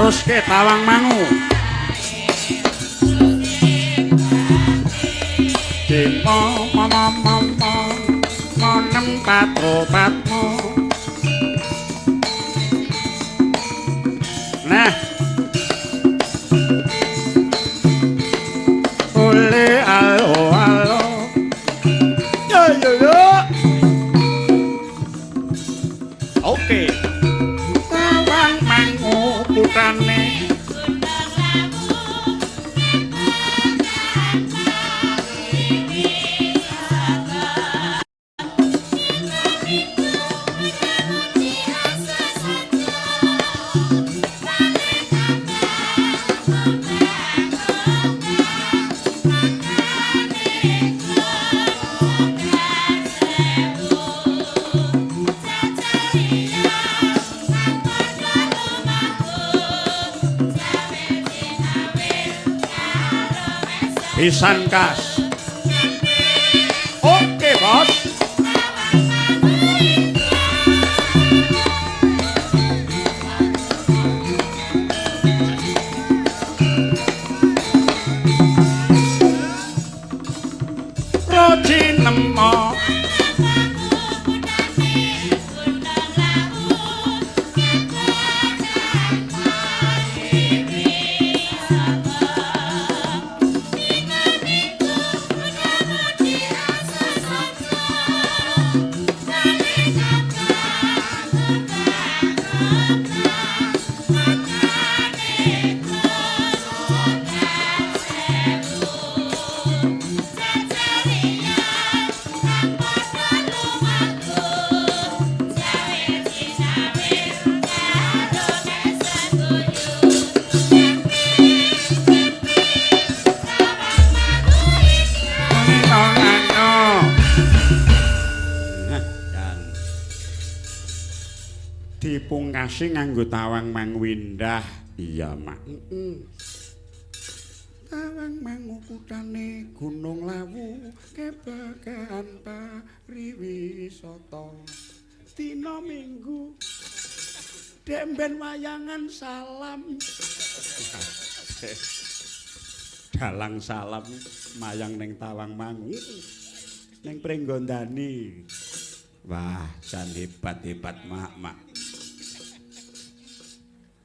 Teruske Tawang Mangu. Demo mama mama monem patro patmo. Nah. Ole alo alo. Yo yo yo. Oke. Tawang Mangu putrane. Pisan kas. Oke, Bos. Roji nemo. Dipungkasi nganggo Tawang Mangu indah. Iya, Mak. Tawang Mangu kutane Gunung Lawu kebekan pariwisata. Dina Minggu dek mben wayangan salam. Dalang salam mayang ning Tawang Mangu ning Pringgondani. Wah, jan hebat-hebat, Mak, Mak.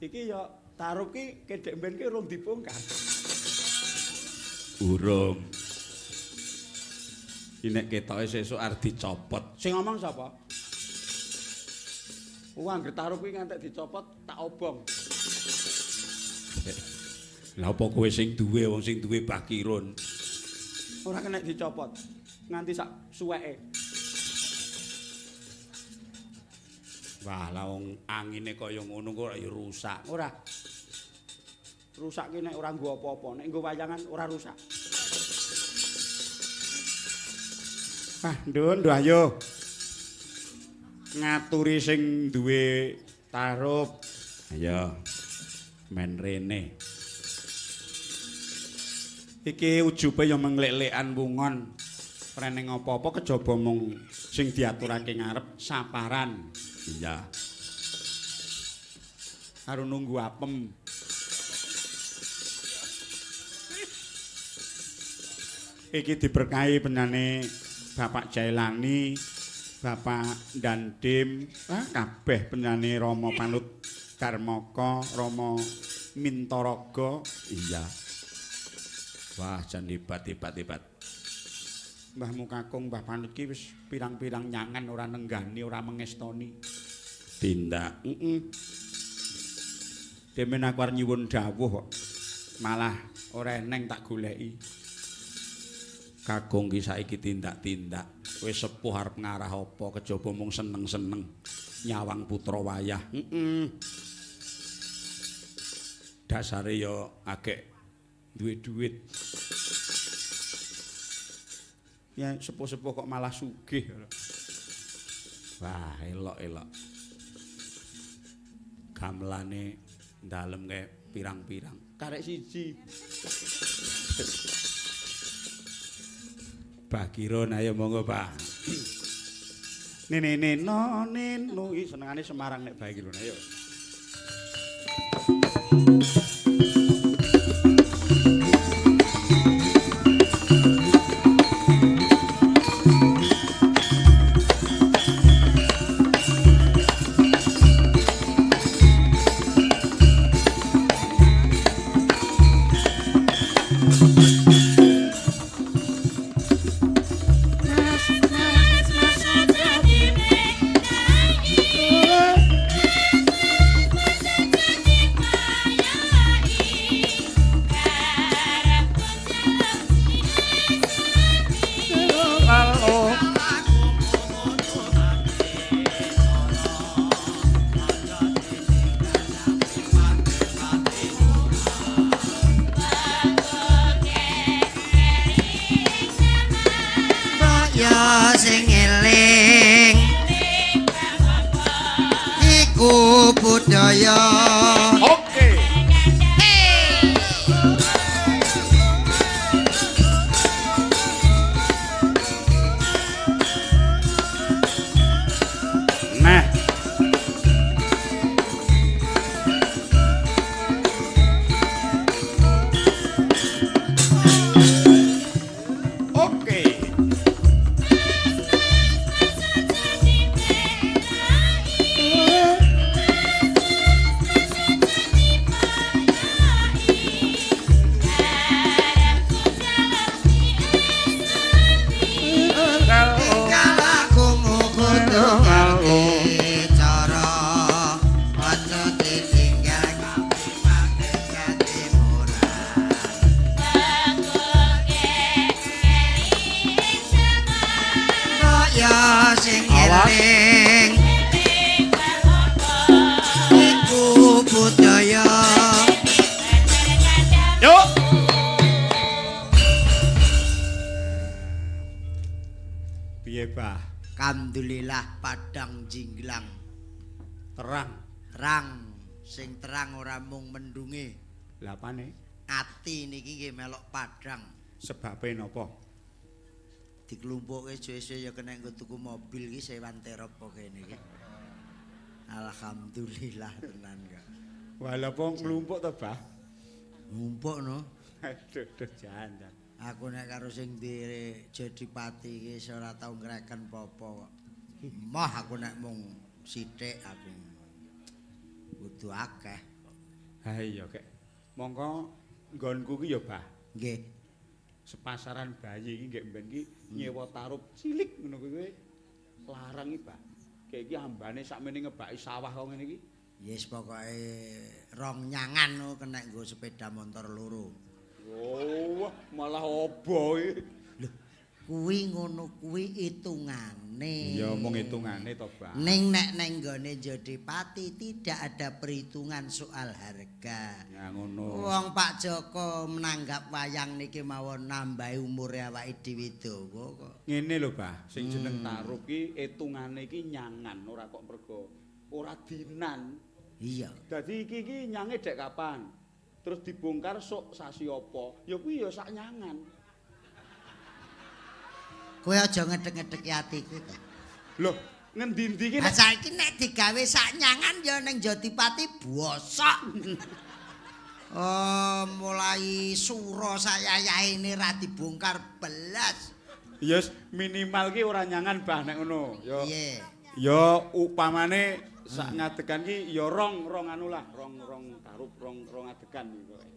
Iki ya taruh ki kedek mben ki urung dibongkar. Urung. Iki nek ketoke sesuk arep dicopot. Sing ngomong sapa? Wah, anggere taruh ki ngantek dicopot tak obong. Lah apa kowe sing duwe, wong sing duwe Bakirun? Ora kena dicopot. Nganti sak suweke. Wah, lah wong angine kaya ngono kok ya rusak. Ora. Rusak ki nek ora nggo apa-apa, nek nggo wayangan ora rusak. Ah, Ndun, ayo. Ngaturi sing duwe tarup. Ayo. Men rene. Iki ujube ya menglek-lekan wungon. Reneng apa-apa kejaba mung sing diaturake ngarep saparan. Iya. Karo nunggu apem. Iki diberkahi penane Bapak Jailani, Bapak Dandim, kabeh penane Rama Panut Darmaka, Rama Mintaraga. Iya. Wah, jan hebat-hebat hebat. Mbahmu Kakung, Mbah Panut ki wis pirang-pirang nyangan ora nenggani, ora mengestoni. Tindak. Heeh. Demen aku arep nyuwun dawuh kok. Malah ora eneng tak goleki. Kakung ki saiki tindak-tindak. Wis sepuh arep ngarah apa kejaba mung seneng-seneng nyawang putra wayah. Heeh. Dasare ya agek duwe duit. Ya sepuh-sepuh kok malah sugih. Wah, elok-elok. Gamelane dalem kae pirang-pirang. Karek siji. Bakirun ayo monggo, Pak. Nene nene no neno iki senengane Semarang nek Bakirun ayo. Sing eling iku budaya. Oke. Nah. Oke. Alhamdulillah padang jinglang terang terang sing terang ora mung mendunge. Lha apane? Ati niki nggih melok padang. Sebabe napa? Diklumpuke suwe-suwe ya kena nggo tuku mobil iki sewan terop apa kene iki. Alhamdulillah tenan kok. Wah lha apa nglumpuk to, Bah? Ngumpuk no. Aduh, duh jan. Aku nek karo sing dire Jodipati iki ora tau ngreken apa-apa kok. Moh aku nek mung sithik aku. Kudu akeh. Ha iya kek. Mongko nggonku ki ya, Bah. Nggih. Sepasaran bayi iki nggih mben ki nyewa tarup cilik ngono kuwi larang iki, Bah. Kek iki ambane sakmene ngebaki sawah kok ngene iki. Yes pokoke rong nyangan no kena nggo sepeda motor loro. Oh, malah obo iki. Lho, kuwi ngono kuwi hitungane. Ya mung hitungane to, Bah. Ning nek neng nggone Jodipati tidak ada perhitungan soal harga. Ya ngono. Wong Pak Joko menanggap wayang niki mawon nambahi umure awake dhewe dawa kok. Ngene lho, Bah, sing jeneng tarup ki hitungane iki nyangan ora kok mergo ora dinan. Iya. Dadi iki iki nyange dek kapan? Terus dibongkar sok sasi apa? Ya kuwi ya sak nyangan. Kowe aja ngedek-ngedeki atiku to. Lho, ngendi-endi iki nek saiki nek digawe sak nyangan ya ning Jodipati bosok. Oh, mulai sura sayayaene ra dibongkar belas. Ya minimal ki ora nyangan Bah nek ngono. Ya. Piye? Ya upamane sak ngadegan ki ya rong anu lah, rong tarup, rong adegan iki pokoke.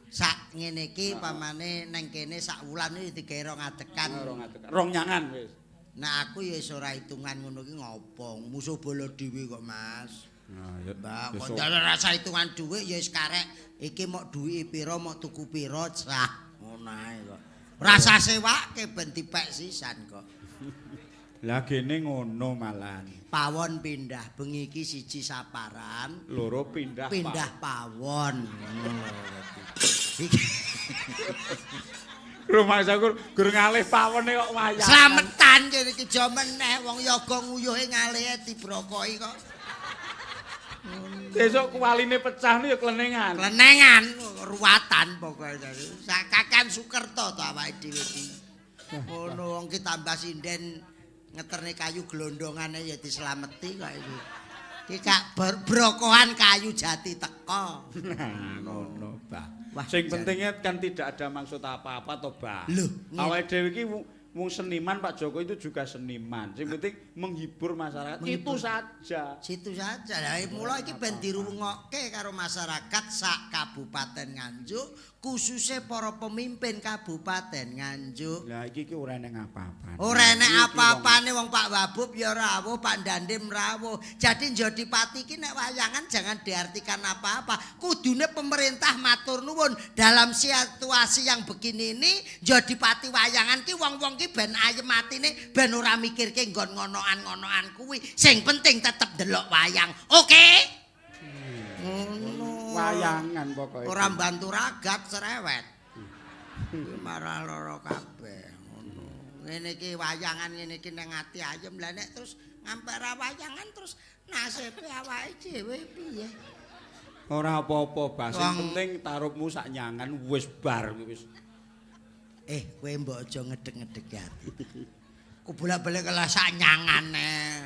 Sak ngene iki pamane neng kene sak wulan iki digawe rong adegan. Rong adegan. Rong nyangan wis. Nah aku ya wis ora hitungan ngono ki ngopo. Musuh bala dhewe kok, Mas. Nah, ya Mbak, kok rasa hitungan dhuwit ya wis karek iki mok duwike pira, mok tuku pira, cah. Ngono ae kok. Rasa sewake ben dipek sisan kok. Lah gene ngono malahan. Pawon pindah bengi iki siji saparan, loro pindah pindah pawon. Iki rumangsaku gur ngalih pawone kok wayang. Slametan kene iki jo meneh wong yoga nguyuhe ngalihe dibrokoki kok. Sesuk kuwaline pecah ya klenengan. Klenengan ruwatan pokoke. Sak kakan Sukerto to awake dhewe iki. Ngono wong ki tambah sinden ngeterne kayu glondongane ya dislameti kok iki. Iki kak brokohan kayu jati teko. Nah, ngono, Bah. Wah, Sing pentingnya kan tidak ada maksud apa-apa toh, Bah. Loh, awake dhewe iki wong seniman, Pak Joko itu juga seniman. Sing penting menghibur masyarakat. Menghibur. Itu saja. Situ saja. Lah mula iki ben dirungokke karo masyarakat sak Kabupaten Nganjuk, khususnya para pemimpin Kabupaten Nganjuk. Lah iki ki ora eneng apa-apane. Ora enek Iki apa-apane wong Pak Wabub ya rawuh, Pak Dandim rawuh. Jadi Jodipati iki nek wayangan jangan diartikan apa-apa. Kudune pemerintah matur nuwun dalam situasi yang begini ini Jodipati wayangan ki wong-wong ki ben ayem atine, ben ora mikirke nggon ngonoan-ngonoan kuwi. Sing penting tetep ndelok wayang. Oke? Ngono. Wayangan pokoke. Ora mbantu ragat cerewet. Kuwi marah lara kabeh ngono. Ngene iki wayangan ngene iki nang ati ayem. Lah nek terus ngampe ra wayangan terus nasibe awake dhewe piye? Ora apa-apa, Bah. Sing Wong- penting tarupmu sak nyangan wis bar kuwi wis. Kowe mbok aja ngedeg-ngedeg ati. Ku bolak-balik kelas sak nyangane.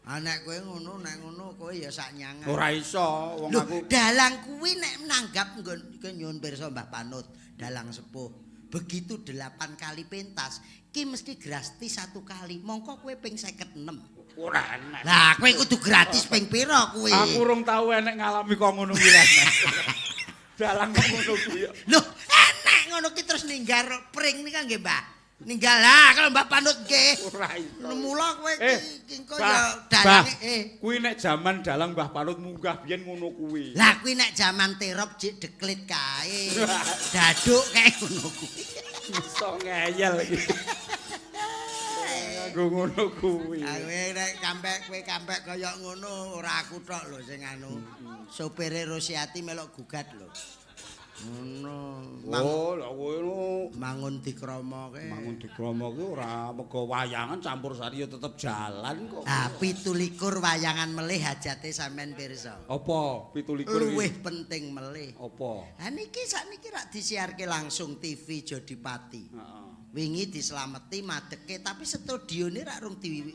Ah nek kowe ngono, nek ngono kowe ya sak nyangan. Ora iso wong Lho, aku dalang kuwi nek nanggap nggon iki nyuwun pirsa Mbah Panut, dalang sepuh. Begitu 8 kali pentas, ki mesti gratis 1 kali. Mongko kowe ping 56. Ora enek. Lah, kowe kudu gratis ping pira kuwi? Aku urung tau enek ngalami kok ngono kuwi. Dalang kok ngono kuwi. Lho, enek ngono ki terus ninggal pring nika nggih, Mbah. Ninggal lah kalau Mbah Panut nggih. Ora iso. Mula kowe ki engko Bah, ya dalange Bah, kuwi nek jaman dalang Mbah Panut munggah biyen ngono kuwi. Lah kuwi nek jaman terop jek deklit kae. Daduk kae ngono kuwi. Iso ngeyel iki. Nganggo ngono kuwi. Ah kowe nek kampek kowe kampek kaya ngono ora aku tok lho sing anu. Sopire Rosiati melok gugat lho. Ngono. Oh, lha kowe no Mangun dikrama kae. Mangun dikrama kuwi ora mega wayangan campur sari ya tetep jalan kok. Ah 17 wayangan melih hajate sampean pirsa. Apa 17 iki? Luwih penting melih. Apa? Ha niki sakniki rak disiarke langsung TV Jodipati. Heeh. Wingi dislameti madeke tapi studione rak rung di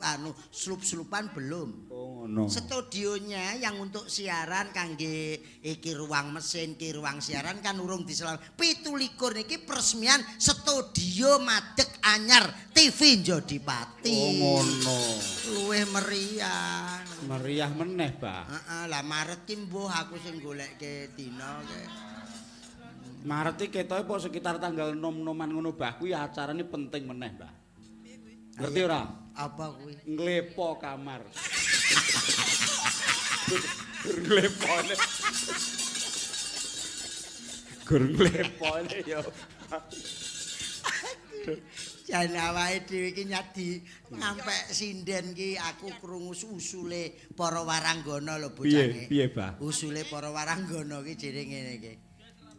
anu slup-slupan belum. Oh ngono. Studionya yang untuk siaran kangge iki ruang mesin, iki ruang siaran kan urung diselam. 17 niki peresmian studio madeg anyar TV Jodipati. Oh ngono. Luwih meriah. Meriah meneh, Bah. Heeh, lah Maret ki mbuh aku sing golekke dina ke. Maret iki ketoke pok sekitar tanggal 6-6-an ngono, Bah. Kuwi acarane penting meneh, Bah. Ngerti ora? Apa kuwi? Nglepo kamar. Gur nglepone. Gur nglepone ya. Jan awake dhewe iki nyadi ngampe sinden ki aku krungu usule para waranggana lho bocane. Piye, piye, Bah? Usule para waranggana ki jere ngene iki.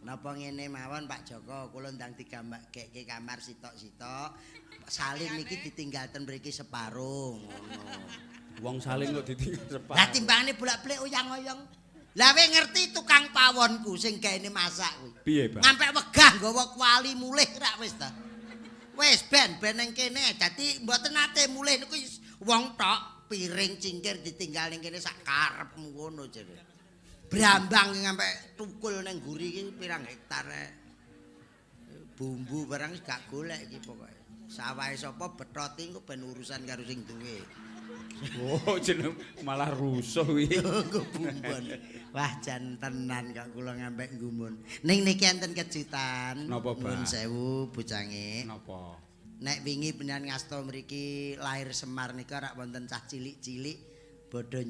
Napa ngene mawon Pak Joko, kula ndang digambakke kamar sitok-sitok. Salin niki ditinggal ten mriki separo ngono. Wong salin kok ditinggal separo. Lah timbangane bolak-balik oyang-oyong. Lah kowe ngerti tukang pawonku sing gaene masak kuwi. Piye, Pak? Ngampe wegah nggawa kuali mulih rak wis ta. Wis ben ben ning kene. Dadi mboten nate mulih niku wong tok piring cingkir ditinggal ning kene sak karepmu ngono jere. Brambang ngampe tukul ning guri iki pirang hektar. Bumbu barang wis gak golek iki pokoke. Sawahe sapa bethoti engko ben urusan karo sing duwe. Oh, jeneng malah rusuh kuwi. Nggo bumbon. Wah, jan tenan kok kula ngampe nggumun. Ning niki enten kejutan. Napa, Pak? Nuwun sewu bocange. Napa? Nek wingi penan ngasta mriki lahir Semar nika rak wonten cah cilik-cilik padha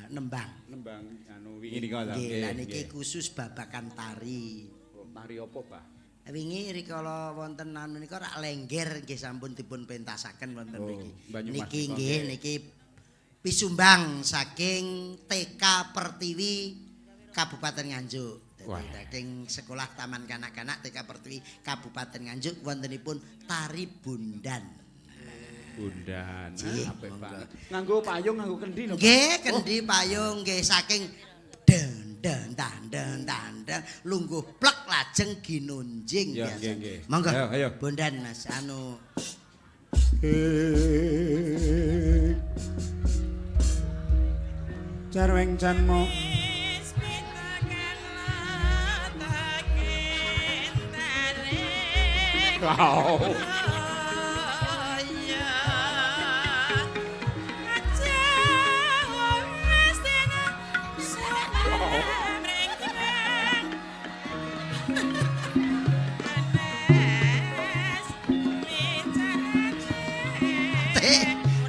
nembang. Nembang anu wingi nika ta. Nggih, lah niki khusus babakan tari. Oh, tari apa, Pak? Wingi rikala wonten anu nika rak lengger nggih sampun dipun pentasaken wonten mriki. Niki nggih niki pisumbang saking TK Pertiwi Kabupaten Nganjuk. Saking sekolah Taman Kanak-kanak TK Pertiwi Kabupaten Nganjuk wontenipun tari Bundan. Bundan. Apik banget. Nganggo payung, nganggo kendi lho. Nggih, kendi payung nggih saking den den dan den dan den lungguh plek lajeng ginunjing biasa. Monggo. Ayo, Bondan Mas anu. Jarweng janma. Wow.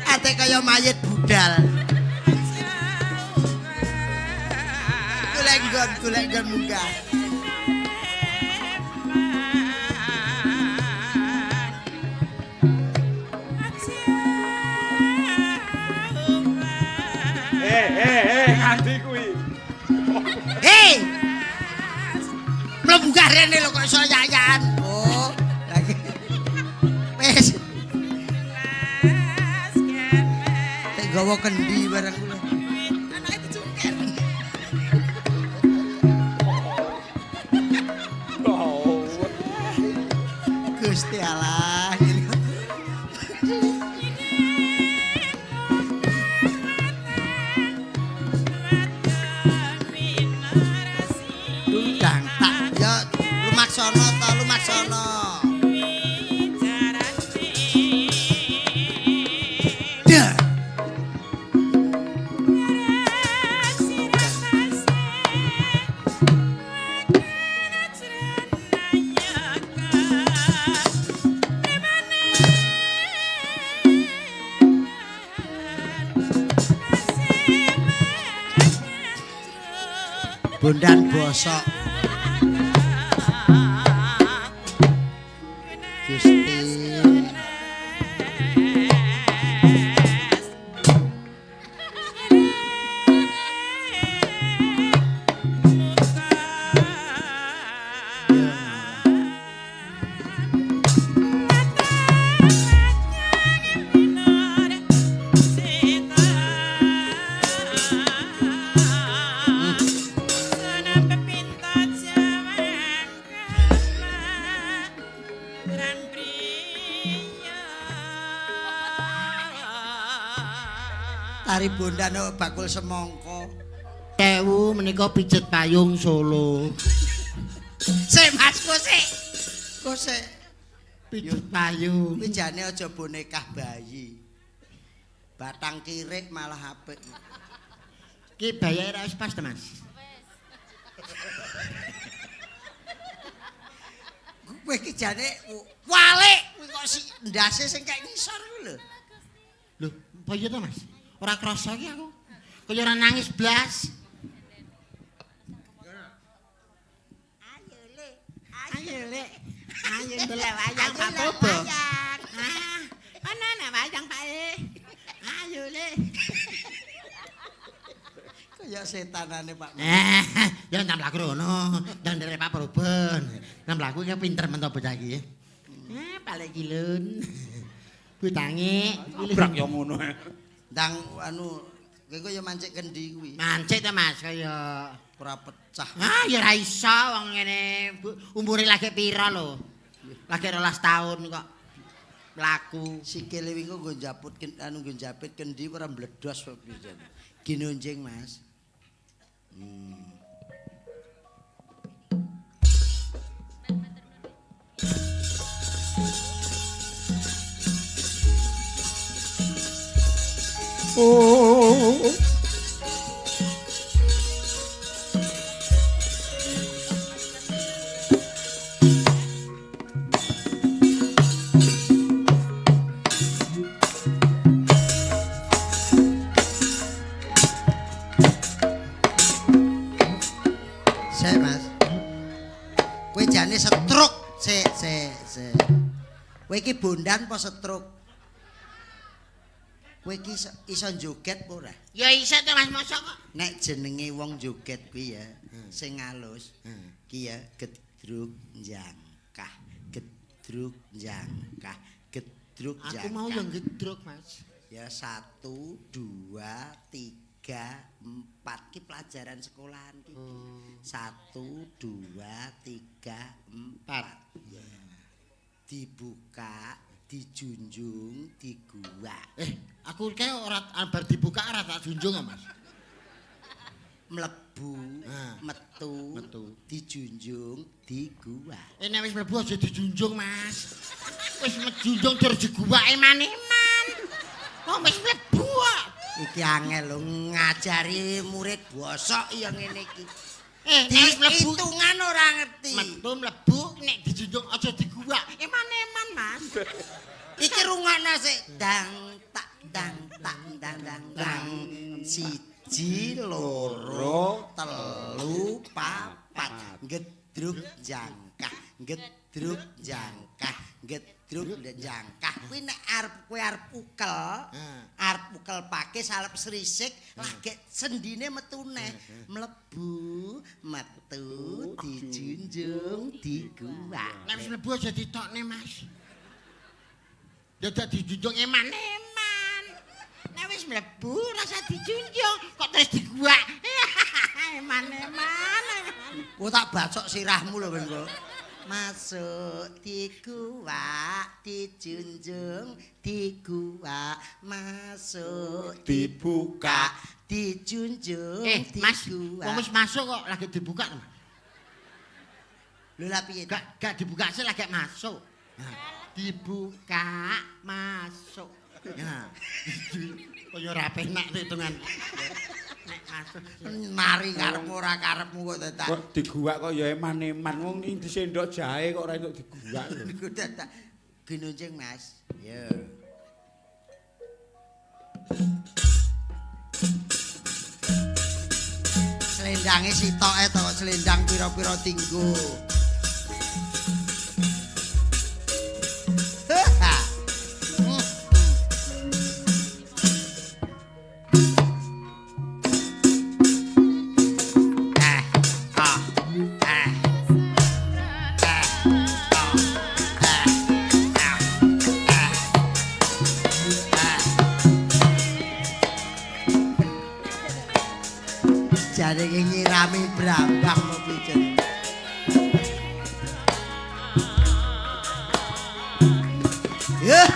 Ate kaya mayit budal. Golek nggon munggah. Nganti kuwi. Hei. Mlebu rene lho kok iso yayan. Oh, lagi. Wis. Tek gawa kendi barang kula. Anake dicungker. Gusti Allah. Dang tak ya lumaksono ta lumaksono. Dah. Bondan bosok. Gusti. Tari bondan kok bakul semangka. Sewu menika pijet payung Solo. Sik Mas, kok sik. Kok sik. Pijet payung. Kuwi jane aja bonekah bayi. Batang kirik malah apik. Ki bayare ra wis pas ta, Mas? Kowe iki jane walik kuwi kok si ndase sing kek ngisor kuwi lho. Lho, apa iya ta, Mas? Ora krasa iki aku. Kaya ora nangis blas. Ayo le, Ayo Lek. Ayo ndelok wayang Pak Bobo. Ah, ana ana wayang Pak E. Ayo Lek. Kaya setanane Pak. Eh, ya ndang mlaku rono, ndang ndelok Pak Proben. Ndang mlaku iki pinter men to bocah iki. Eh, balik kilun. Butange Brak yo ngono. Ndang anu kowe ya mancik kendi kuwi. Mancik ta Mas kaya Ora pecah. Ah, ya ora iso wong ngene. Umure lagi pira lho? Lagi 12 tahun kok. Mlaku. Sikile wingi nggo njaput anu nggo njapit kendi ora mbledos kok piye. Ginunjing Mas. Oh. Sik Mas. Kowe jane stroke. Sik sik sik. Kowe iki bondan apa stroke? Kowe iki iso joget apa ora? Ya iso to Mas mosok kok. Nek jenenge wong joget kuwi ya sing alus. Ki ya gedruk jangkah, gedruk jangkah, gedruk jangkah. Aku mau yang gedruk Mas. Ya 1 2 3 4 ki pelajaran sekolahan ki. 1 2 3 4. Ya. Dibuka, dijunjung, diguwak. Aku kae ora bar dibuka ora tak junjung, Mas. Mlebu, metu, dijunjung, diguwak. Nek wis mlebu aja dijunjung, Mas. Wis mejunjung terus diguwake maneh-man. Wong wis mlebu kok. Iki angel lho ngajari murid bosok ya ngene iki. Nek wis mlebu hitungan ora ngerti. Metu mlebu nek dijunjung aja diguwak. Eman-eman, Mas. Iki rungokno sik dang tak dang tak dang dang dang. 1 2 3 4 gedruk jangkah, gedruk jangkah, gedruk jangkah. Kuwi nek arep kowe arep ukel, arep ukel pake salep srisik, lagi sendine metu neh. Mlebu, metu, dijunjung, diguwak. Nek wis mlebu aja ditokne, Mas. Dadak dijunjung eman-eman. Nek wis mlebu rasa dijunjung kok terus diguwak. Eman-eman. Ku tak bacok sirahmu lho ben kok. Masuk diguwak, dijunjung, diguwak, masuk dibuka, dijunjung, Mas, diguwak. Wong wis masuk kok lagi dibuka to, Mas. Lho lah piye? Gak dibuka sih lagi masuk. Nah, dibuka masuk. Nah, kaya ora penak hitungan. Nek masuk nari karepmu ora karepmu kok dadak. Kok diguwak kok ya eman-eman wong iki disendok jahe kok ora entuk diguwak lho. Iku dadak ginuncing, Mas. Ya. Slendange sitoke to kok slendang pira-pira tinggo. Jare nyirami brambang apa piye? Ya.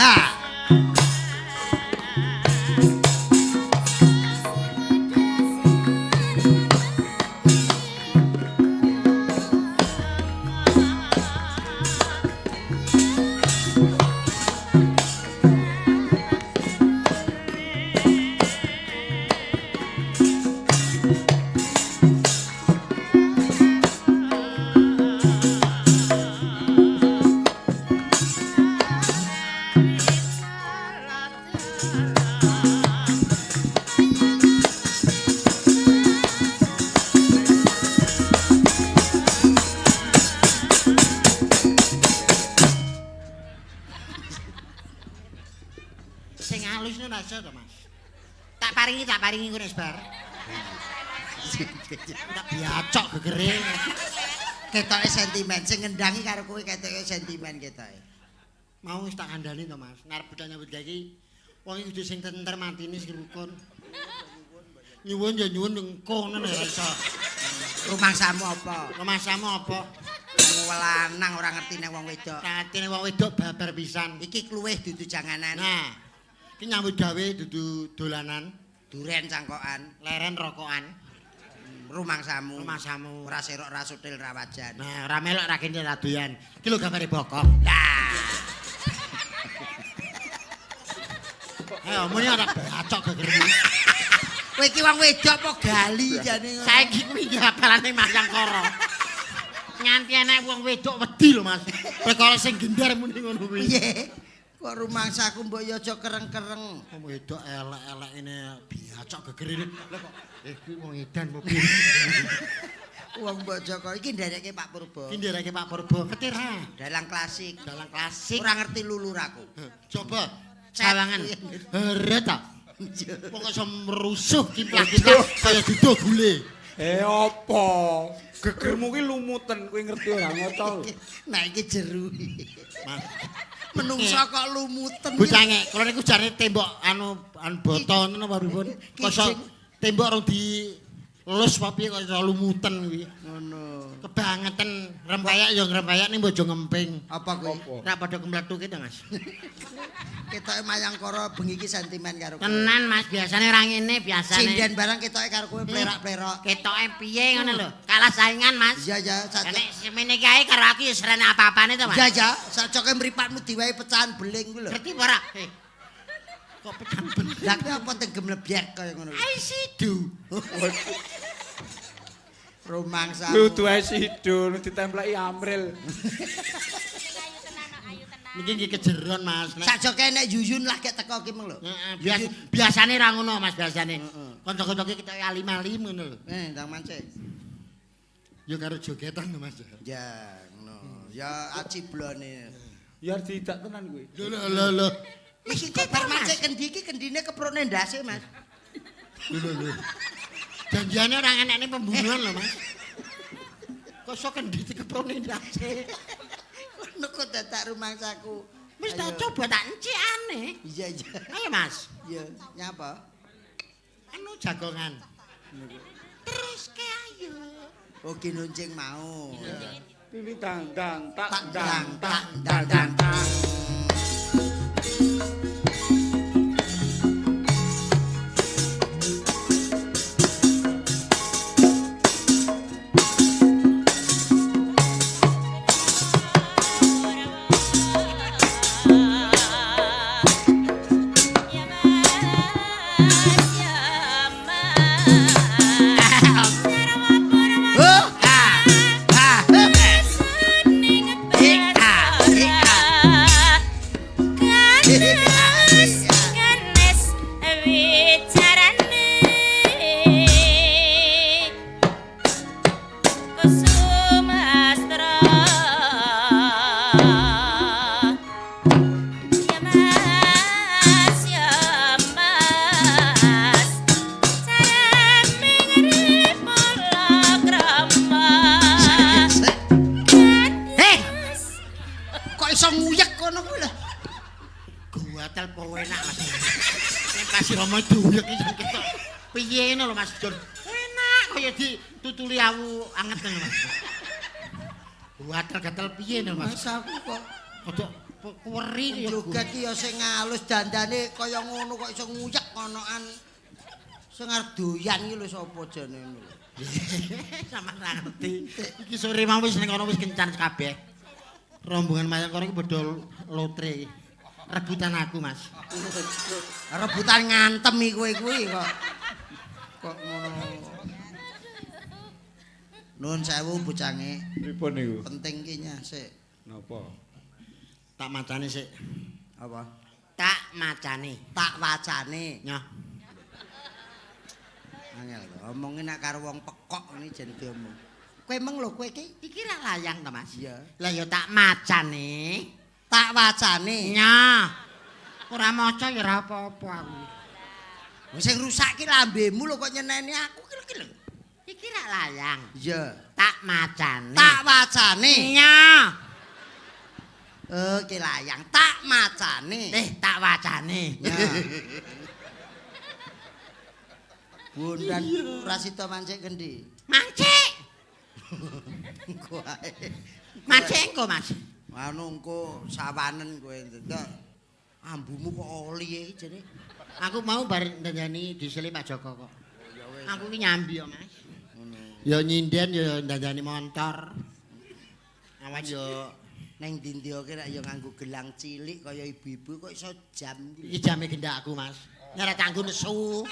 Sing halus ngono aja to, Mas. Tak paringi ngono wis bar. Tak biacok gegere. Ketoke sentimen sing ngendangi karo kowe ketoke sentimen ketoke. Mau wis tak kandhani to, Mas. Nek arep budal nyambut gawe iki wong iki kudu sing tentrem atine sing rukun. Nyuwun ya nyuwun engko ngono ora iso. Rumangsamu apa? Rumangsamu apa? Wong lanang ora ngerti nek wong wedok. Ngerti nek wong wedok babar pisan. Iki kluwih dudu janganan. Nah, iki nyambut gawe dudu dolanan, duren cangkokan, leren rokokan. Rumangsamu. Rumangsamu. Ora serok, ora sutil, ora wajan. Nah, ora melok ra kene ra doyan. Iki lho gambare bokong. Lah. Ayo muni ora bacok gegermu. Kowe iki wong wedok apa gali jane ngono? Saiki kuwi apalane Mayangkara. Nganti enek wong wedok wedi lho, Mas. Perkara sing gendar muni ngono kuwi. Piye? Kok rumangsaku mbok ya aja kereng-kereng. Wong wedok elek-elek ngene biacok gegerine. Lah kok kuwi wong edan apa piye? Wong mbok Joko iki ndereke Pak Purbo. Iki ndereke Pak Purbo. Ngerti ra? Dalang klasik. Dalang klasik. Ora ngerti lulur aku. Coba sawangan. Heret ta. Wong kok iso merusuh kimplah-kimplah kaya dudu gule. Apa? Gegermu ki lumuten, kowe ngerti ora ngoco. Nah iki jeru. Mas. Menungso kok lumuten. Bocah ngek, kula niku jare tembok anu anu boto ngono apa pripun? Kok iso tembok rong di Lus apa piye kok iso lumuten kuwi. Ngono. Kebangetan rempayak ya ngrempeyak ning bojo ngemping. Apa kuwi? Ora padha kemlethuke to, Mas. Ketoke Mayangkara bengi iki sentimen karo kowe. Tenan, Mas, biasane ora ngene, biasane. Sinden barang ketoke karo kowe plerak-plerok. Ketoke piye ngono lho. Kalah saingan, Mas. Iya, ya, Nek semene kae karo aku ya serene apa-apane to, Mas. Iya, ya, sacoke mripatmu diwehi pecahan beling kuwi lho. Ngerti apa ora? Kok pecahan beling? Lah kuwi apa tenggem lebyek kaya ngono lho. I sidu. Rumangsa. Kudu ae sidu ditempleki Amril. Ayu tenan, ayu tenan. Niki nggih kejeron, Mas. Sajoke nek Yuyun lagi teko ki meng lho. Heeh, biasane ra ngono, Mas, biasane. Kanca-kanca ki ketoke alim-alim ngono lho. Ndang mancing. Ya karo jogetan lho, Mas. Ya, ngono. Ya aciblone. Ya diidak tenan kuwi. Lho lho lho. Iki kok bar mancing kendi iki kendine keprone ndase, Mas. Lho lho lho. Janjiane ora enekne pembunuhan lho, Mas. Kok iso kendi dikeprone ndase? Ngono kok dadak rumangsaku. Wis tak coba tak encikane. Iya, iya. Ayo, Mas. Iya, nyapa? Anu jagongan. Terus ke ayo. Oh, ginuncing mau. Pilih dang-dang tak dang tak dang dang tak. Ditutuli awu anget ngono, Mas. Gatel-gatel piye lho, Mas? Mas aku kok kodok kuweri ya. Joget ki ya sing alus dandane kaya ngono kok iso nguyek konoan. Sing arep doyan ki lho sapa jane ngono. Sampeyan ra ngerti. Iki sore mau wis ning kono wis kencan kabeh. Rombongan Mayangkara iki padha lotre. Rebutan aku, Mas. Rebutan ngantem kowe kuwi kok. Kok ngono. Nuwun sewu bocange. Pripun niku? Penting ki nyah sik. Napa? Tak macane sik. Apa? Tak macane. Tak wacane. Nyoh. Angel to. Omonge nek karo wong pekok ngene jan diomong. Kowe meng lho kowe iki. Iki ra layang to, Mas? Iya. Lah ya tak macane. Tak wacane. Nyoh. Ora maca ya ora apa-apa aku. Wong sing rusak ki lambemu lho kok nyeneni aku ki lho. Iki rak layang. Iya. Tak macane. Tak wacane. Iya. Oh, ki layang tak macane. Tak wacane. Ya. Bondan ora sida mancik kendi. Mancik. Engko ae. Mancik engko, Mas. Anu engko sawanen kowe entek. Ambumu kok oli iki jane. Aku mau bar ndandani disele Pak Joko kok. Aku ki nyambi yo, Mas. Ya nyinden ya ndandani montor. Awan yo ning ndi-ndi ki nek ya nganggo gelang cilik kaya ibu-ibu kok iso jam ki. Iki jame gendakku, Mas. Nek ora kanggo nesu.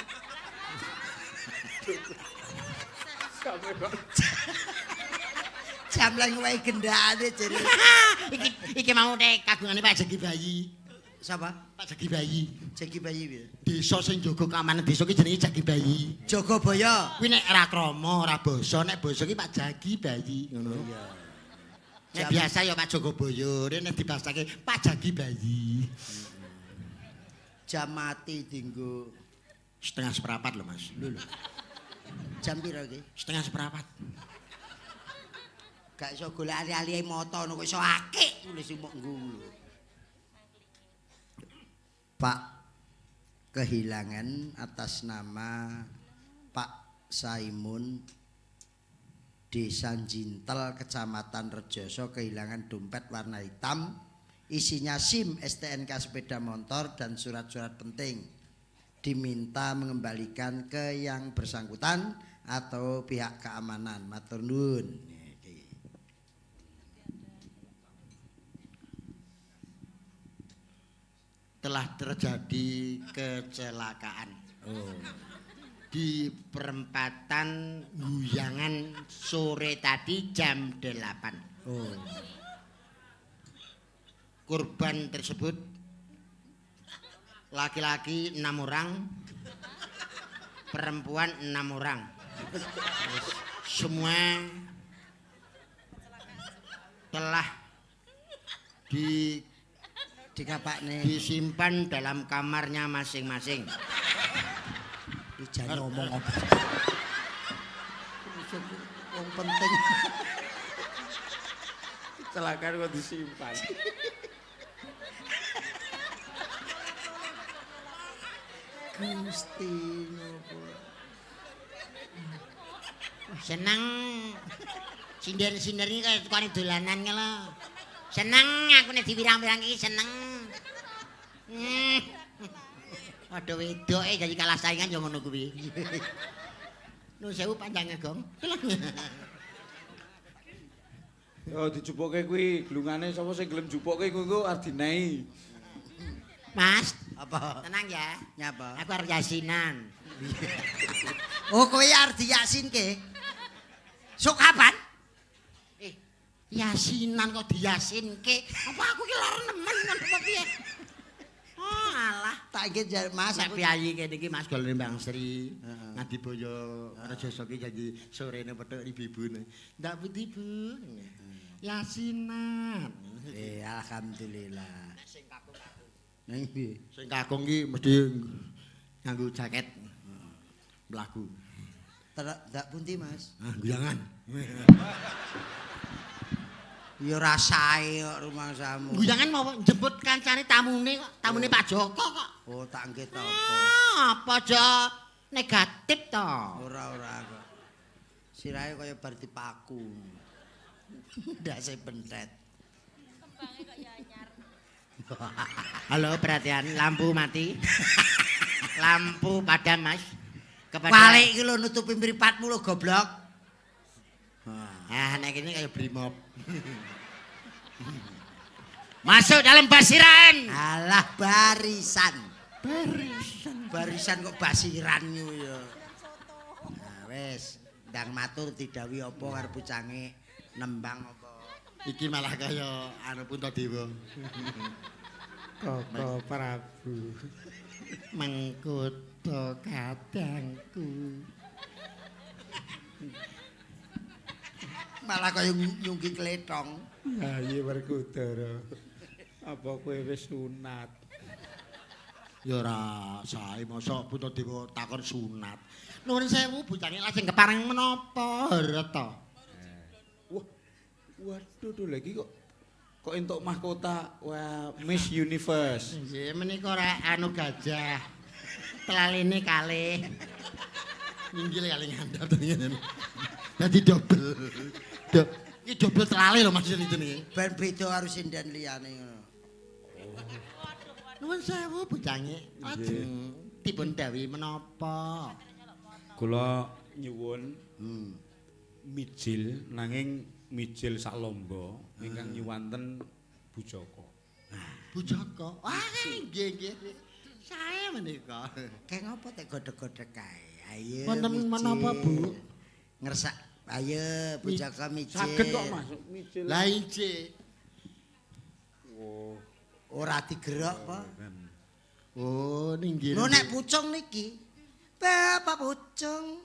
Jam lek wae gendakane jere. Iki mau nek kagungane Pak Jeki Bayi. Sapa? Pak Jeki Bayi. Jeki Bayi piye? Desa sing jaga keamanan desa ki jenenge Jeki Bayi. Jagabaya. Kuwi nek ora krama, ora basa, nek basa ki Pak Jaki Bayi ngono. Iya. Nek biasa ya Pak Jagabaya, nek dibasake Pak Jaki Bayi. Jam mati dinggo 3:30 lho, Mas. Lho lho. Jam piro iki? 3:45. Gak iso golek ali-ali mata ngono kok iso akik nulis mok nggo lho. Pak kehilangan atas nama Pak Saimun, Desa Jintel, Kecamatan Rejoso, kehilangan dompet warna hitam, isinya SIM, STNK sepeda motor dan surat-surat penting. Diminta mengembalikan ke yang bersangkutan atau pihak keamanan. Matur nuwun. Telah terjadi kecelakaan. Oh. Di perempatan Guyangan sore tadi jam 8. Oh. Korban tersebut laki-laki 6 orang, perempuan 6 orang. Semua telah dikapakne, disimpan dalam kamarnya masing-masing. Jan ngomong apa? Wong penting. Kecelakaan kok disimpan. Gusti ngopo. Seneng sinder-sinder iki kaya tukane dolanan ki lho. Seneng aku nek diwirang-wirang iki seneng. Padha wedoke jadi kalah saingan ya ngono kuwi. Nuwun sewu panjange, Gong. Yo dijupuke kuwi glungane sapa sing gelem jupuke kuwi engko arep dinehi. Mas, apa? Tenang ya. Nyapa? Aku arep yasinan. Oh, kowe arep diyasinke? Sok kapan? Yasinan kok diyasinke? Apa aku ki lara nemen ngono apa piye? Oh, alah. Tak iki Mas, nek aku piyayi kene iki Mas Golone Mbang Sri, Ngadiboyo Rejoso ki janji sorene petuk ibu-ibune. Ndak pundi, Bu? Yasinan. Alhamdulillah. Sing kakung-kakung. Nang piye? Sing kakung ki mesti nganggo jaket. Mlaku. Ndak pundi, Mas? Ah, guyangan. Ya ora sae kok rumangsamu. Guyangan mau jemput kancane tamune kok, tamune Pak Joko kok. Oh, tak nggih ta apa? Ah, apa aja negatif to? Ora kok. Sirahe kaya bar dipaku. Ndase bentet. Kembange kok ya anyar. Halo, perhatian, lampu mati. Lampu padam, Mas. Kepada Walik iki lho nutupi mripatmu lho goblok. Ah, nek ini kayak brimob. Masuk dalam basiran. Alah barisan. Barisan. Barisan kok basiran yo ya. Nah, wis, ndang matur didhawuhi apa karo pucange nembang apa. Iki malah kaya anu Puntadewa. Koko Prabu. Mengkuto kadangku. Malah kaya nyunggi kletong. Yayi Werkudara. Apa kowe wis sunat? Ya ora sae mosok Puntadewa takon sunat. Nuwun sewu bocange lajeng kepareng menapa harta? Wah. Waduh duh lagi kok entuk mahkota wah Miss Universe. Nggih menika ora anu gajah. Telaline kalih. Minggil kalih ngandhap to ngene. Dadi dobel. Iki dobel telale lho Mas jenenge. Ben beda karo sinden liyane ngono. Nuwun sewu bocange. Lajeng dipun dawuhi menapa? Kula nyuwun mijil nanging mijil sak lomba ingkang nyuwanten Bu Joko. Bu Joko. Wah, nggih nggih. Sae menika. Kayak ngopo tek godhog-godhog kae? Ayo. Wonten menapa, Bu? Ngersak. Ayo Bu Joko mijil. Saged kok Mas mijil. Lah ije. Oh. Ora digerok apa? Oh, ninggir. Lho nek pucung niki. Bapak pucung.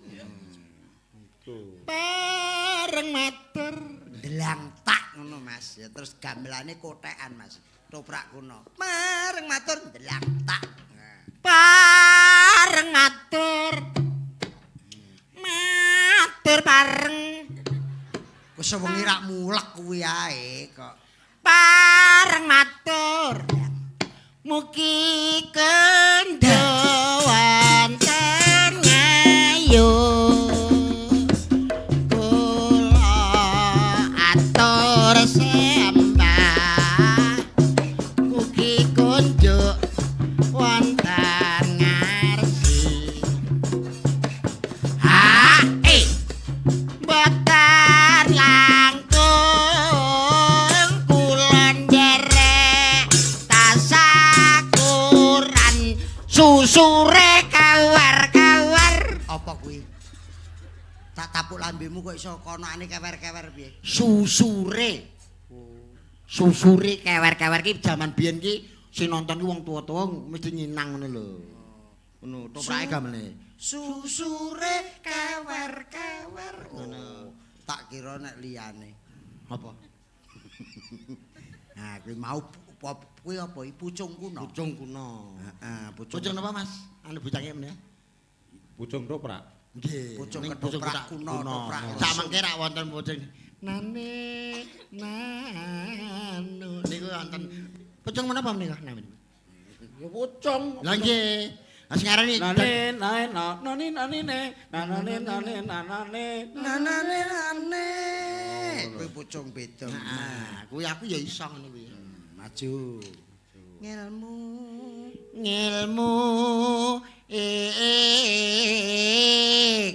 Bareng matur. Delang tak ngono Mas. Ya terus gamelane kotekan Mas. Toprak kuno. Bareng matur delang tak. Bareng matur. Matur bareng. Wis sewengi rak mulek kuwi ae kok. Bareng matur. Mugi kendhawan ngayu. Susure kewer-kewer. Apa kuwi? Tak tapuk lambemu kok iso konokane kewer-kewer piye? Susure. Susure kewer-kewer ki jaman biyen ki sing nonton ki wong tuwa-tuwa mesti nyinang ngono lho. Ngono, toprake gamene. Susure kewer-kewer. Ngono. Tak kira nek liyane. Apa? Nah, kuwi mau kuwi apa iki pucung kuno. Pucung kuno. Heeh, pucung. Pucung napa, Mas? Anu bocah meneh. Pucung toprak. Nggih. Pucung ning ketoprak kuno, toprak. Sak mangke rak wonten pucung. Nane nanu niku wonten pucung menapa menika namine? Ya pucung. Lah nggih. Lah sing arani Nane nane nane nane nane nane nane Nanane nane. Kuwi pucung beda. Nah, kuwi aku ya iso ngono kuwi. Maju. Ngelmu. Ngilmu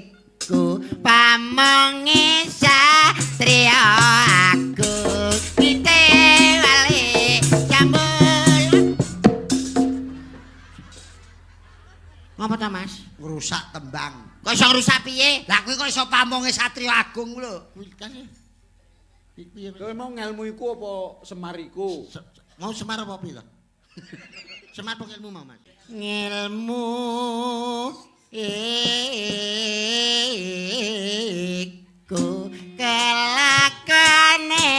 iku pamonge satriya aku kite wale jambul. Ngapa ta, Mas? Ngrusak tembang. Kok iso ngrusak piye? Lah kuwi kok iso pamonge satriya agung lho. Kuwi kan piye? Kowe mau ngelmu iku apa Semar iku? Mau Semar apa piye to? Semar apa ilmu mau, Mas? Ngilmu iku kelakone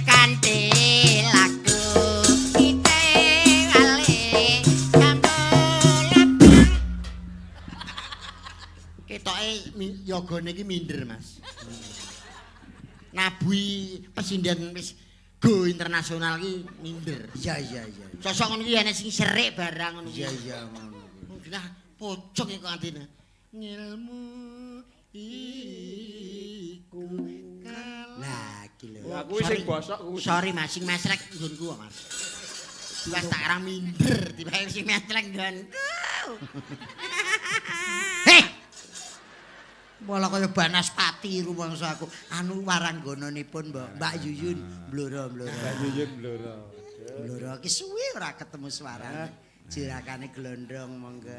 kanthi laku kite wale jambul. Ketoke yogane iki minder, Mas. Nabuhi pesinden wis go internasional ki minder. Iya iya iya. Sosok ngono ki ana sing serik barang ngono Iya ki. iya ngono kuwi. Nah, pocong iku antine. Ngilmu iku Lah iki lho. Lah kuwi sing bosok kuwi. Sorry Mas, sing mesrek nggonku kok, Mas. Tiwas tak arang minder, tiba sing mesrek nggonku. Heh. Malah kaya banaspati rumangsa aku. Anu waranggonanipun Mbak Mbak Yuyun bloro-bloro. Mbak Yuyun bloro. Bloro iki suwe ora ketemu suarane. Jurakane glondong monggo.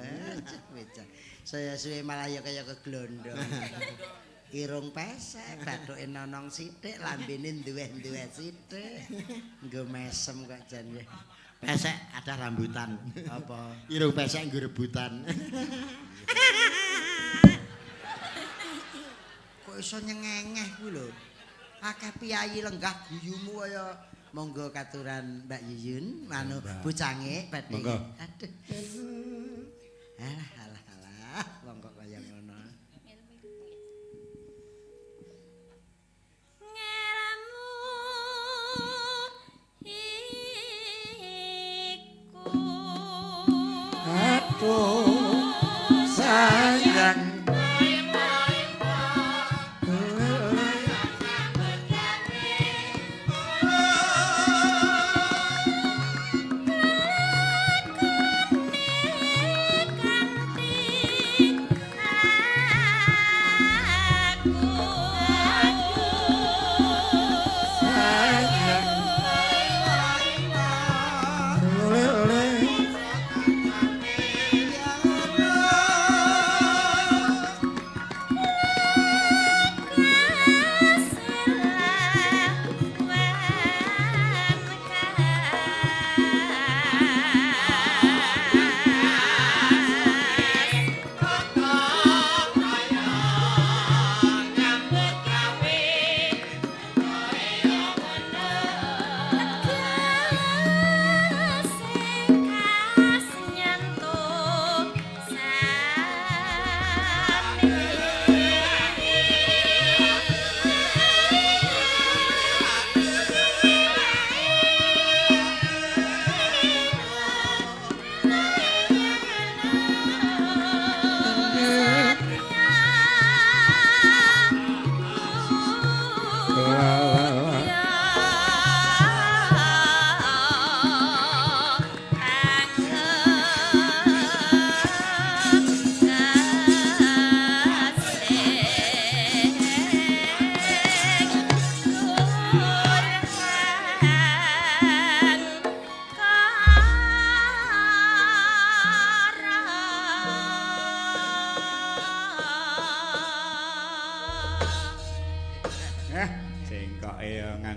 Becak. Saya suwe malah ya kaya keglondong. Irung pesek, bathuke nonong sithik, lambene duweh-duweh sithik. Nggo mesem kok jan ya. Pesek ada rambutan. Apa? Irung pesek nggo rebutan. Kok iso nyengengeh kuwi lho. Akeh piyayi lenggah guyumu kaya monggo katuran Mbak Yuyun, anu bocange badhe. Monggo. Aduh. Alah alah alah, wong kok kaya ngono. Ngelmu iku Aduh sayang.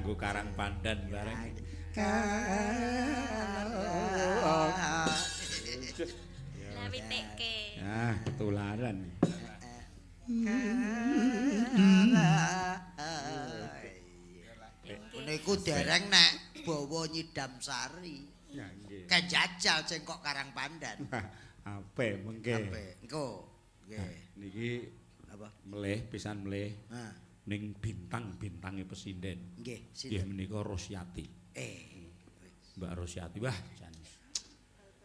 Nganggo karang pandan bareng. Lah witekke. Ah, ketularan. Niku dereng nek bawa nyidam sari. Ya nggih. Kejajal cengkok karang pandan. Ape mengke. Ape engko. Nggih. Niki apa? Melih pisan melih. Ha. Ning bintang-bintange pesinden. Nggih, sinten? Nggih menika Rosyati. Mbak Rosyati wah jan.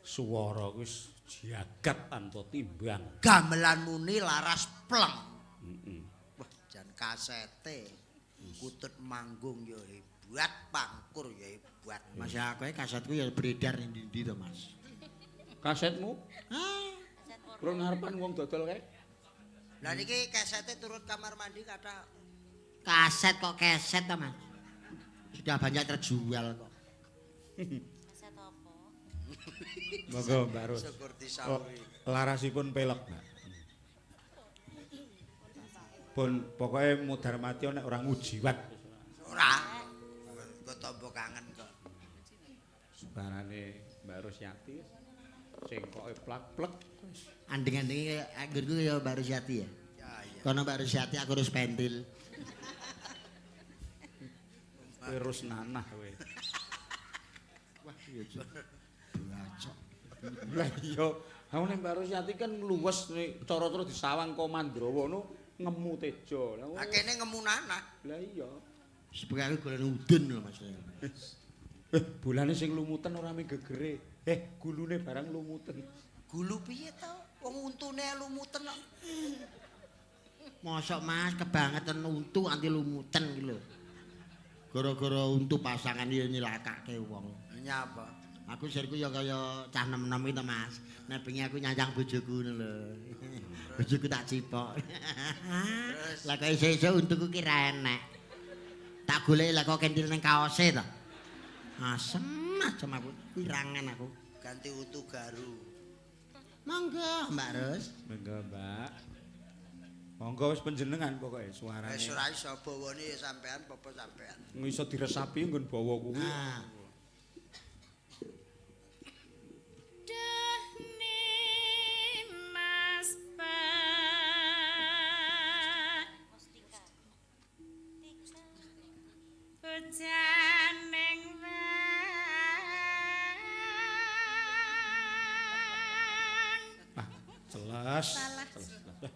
Suwara wis jagat tanpa timbang. Gamelan muni laras pleng. Heeh. Wah, jan kasete. Kutut manggung ya hebat, pangkur ya hebat. Mas aku kasetku ya beredar ning ndi-ndi to, Mas. Kasetmu? Hah. Kurang ngarepan wong dodol kae. Lah niki kasete turut kamar mandi kathah. Kaset kok keset to, Mas? Sudah banyak terjual kok. Kaset apa? Monggo, Mbak Ros. Syukur disauri. Larasipun pelek, Mbak. Pun pokoke mudhar mati nek ora ngujiwat. Ora. Engko tombo kangen kok. Suarane Mbak Rosyati cengkoke plak-plek wis. Anding-andinge anggonku ya Mbak Rosyati ya. Ya iya. Kono Mbak Rosyati aku harus pentil. Kowe rus nanah kowe. Wah iya. Bacok. Lah iya, ha nek Mbak Rosyati kan luwes nek cara-cara disawang kok Mandrawa ngono ngemu tejo. Lah kene ngemu nanah. Lah iya. Sepengke aku golek udun lho Mas. Bulane sing lumuten ora mung gegere. Gulune barang lumuten. Gulu piye to? Wong untune lumuten kok. Mosok Mas kebangetan untu anti lumuten iki lho. Gara-gara untu pasangan ya nyilakake wong. Nyapa? Aku sirku ya kaya cah nem-nem iki to Mas. Nek bengi aku nyanjang bojoku ngono lho. Bojoku tak cipok. Lah kok isih-isih untuku ki ra enek. Tak goleki lah kok kentil ning kaose to. Asem asem aku pirangan aku. Ganti untu garu. Monggo Mbak Ros. Monggo Mbak. Monggo wis panjenengan pokoke suarane. Wis ora iso bawane ya sampean apa sampean. Iso diresapi nggon bawa kuwi. Nah. Duh Mas Pak. Bojaning wan. Ah, jelas. Salah. Jelas.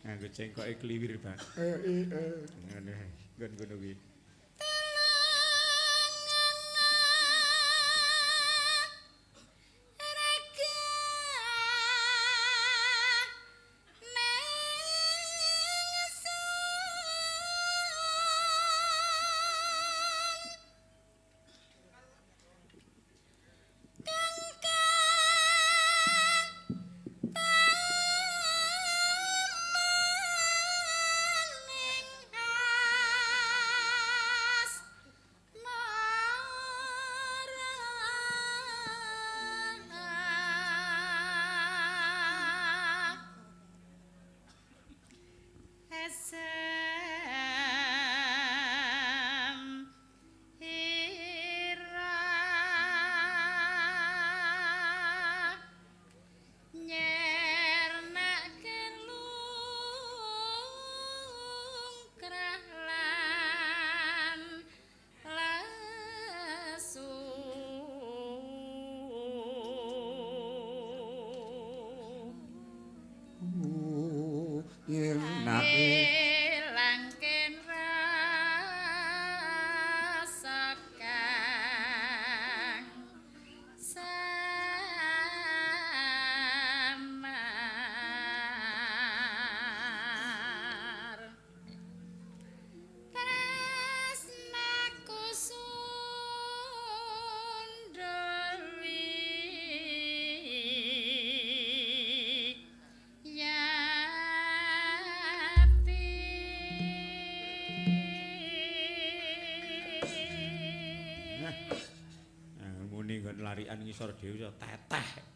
Nganggo cengkoke kliwir, Bang. Ngono. Nggon ngono kuwi. Galikan ngisor dhewe iso teteh.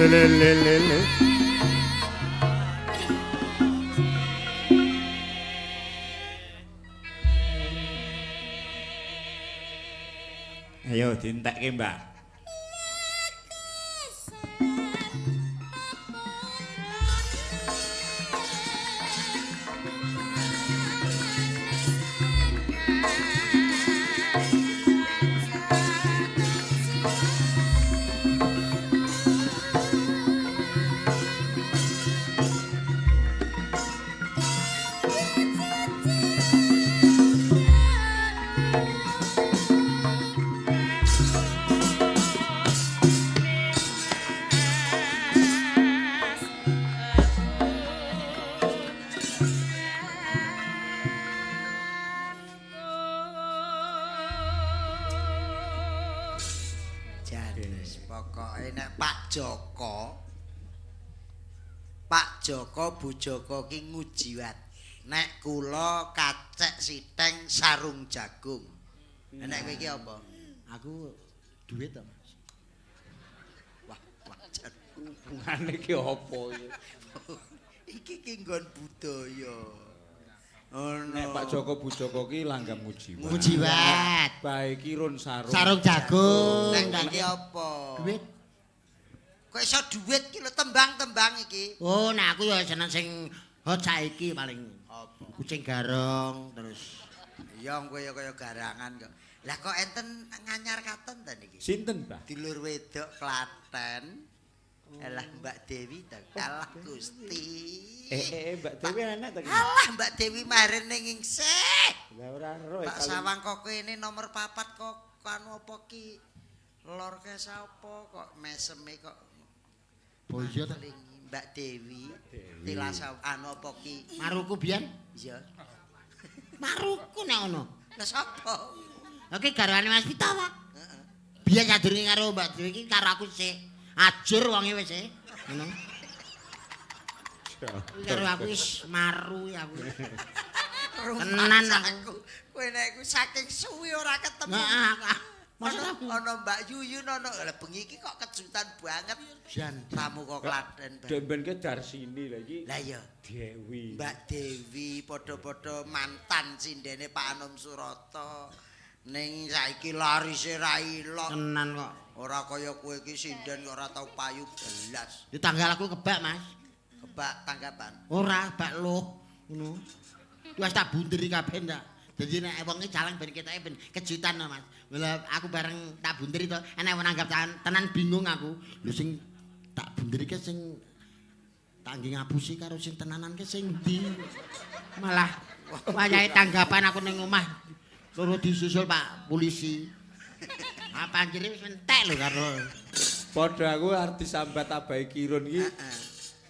Le le le le. Ayo dientekke, Mbak. Joko Bu Joko ki ngujiwat. Nek kula kacek sitheng sarung jagung. Nek kowe iki apa? Aku duit to, Mas. Wah, wajar. Hubungane iki apa iki? Iki ki nggon budaya. Ono. Nek Pak Joko Bu Joko ki langgam ngujiwat. Ngujiwat. Bae ki run sarung. Sarung jagung. Nek iki apa? Duit. Kok iso duit ki lho tembang-tembang iki. Oh, nek aku ya seneng sing hot saiki paling. Apa? Kucing garong terus. Ya kowe ya kaya garangan kok. Lah kok enten nganyar katon ta niki? Sinten, Mbah? Dulur wedok Klaten. Alah Mbak Dewi ta. Alah Gusti. Mbak Dewi enak ta ki? Alah Mbak Dewi marene ngingsih. Lah ora ero. Pak sawang kok kene nomor 4 kok anu apa ki? Lor ke sapa kok meseme kok boyo ta Mbak Dewi. Tilas anu apa ki? Maruku biyen? Iya. Maruku nek ono. Lah sapa? Oke garwane Mas Pita, Pak. Heeh. Biyen sadurunge karo Mbak Dewi iki karo aku sik. Ajur wonge wis e. Ngono. Karo aku wis maru ya aku. Tenan aku. Kowe nek iku saking suwi ora ketemu. Heeh. Masa Ana Mbak Yuyun ana. Lah bengi iki kok kejutan banget. Jan. Tamu kok Klaten. Dek ben ke Darsini lha iki. Lah iya. Dewi. Mbak Dewi padha-padha mantan sindene Pak Anom Surata. Ning saiki larise ra ilok. Tenan kok. Ora kaya kowe iki sinden kok ora tau payu belas. Di tanggal aku kebak, Mas. Kebak tanggapan. Ora, bak loh ngono. Wis tak bunderi kabeh ndak. Dadi nek wong iki jalan ben ketoke ben kejutan to, Mas. Lah aku bareng tak bunderi to, enek wong nanggap tenan bingung aku. Lho sing tak bunderi ke sing tak nggih ngapusi karo sing tenanan ke sing ndi. Malah wayahe tanggapan aku ning omah loro disusul Pak polisi. Apa anjire wis entek lho karo. Padha aku arep disambat Abai Kirun iki.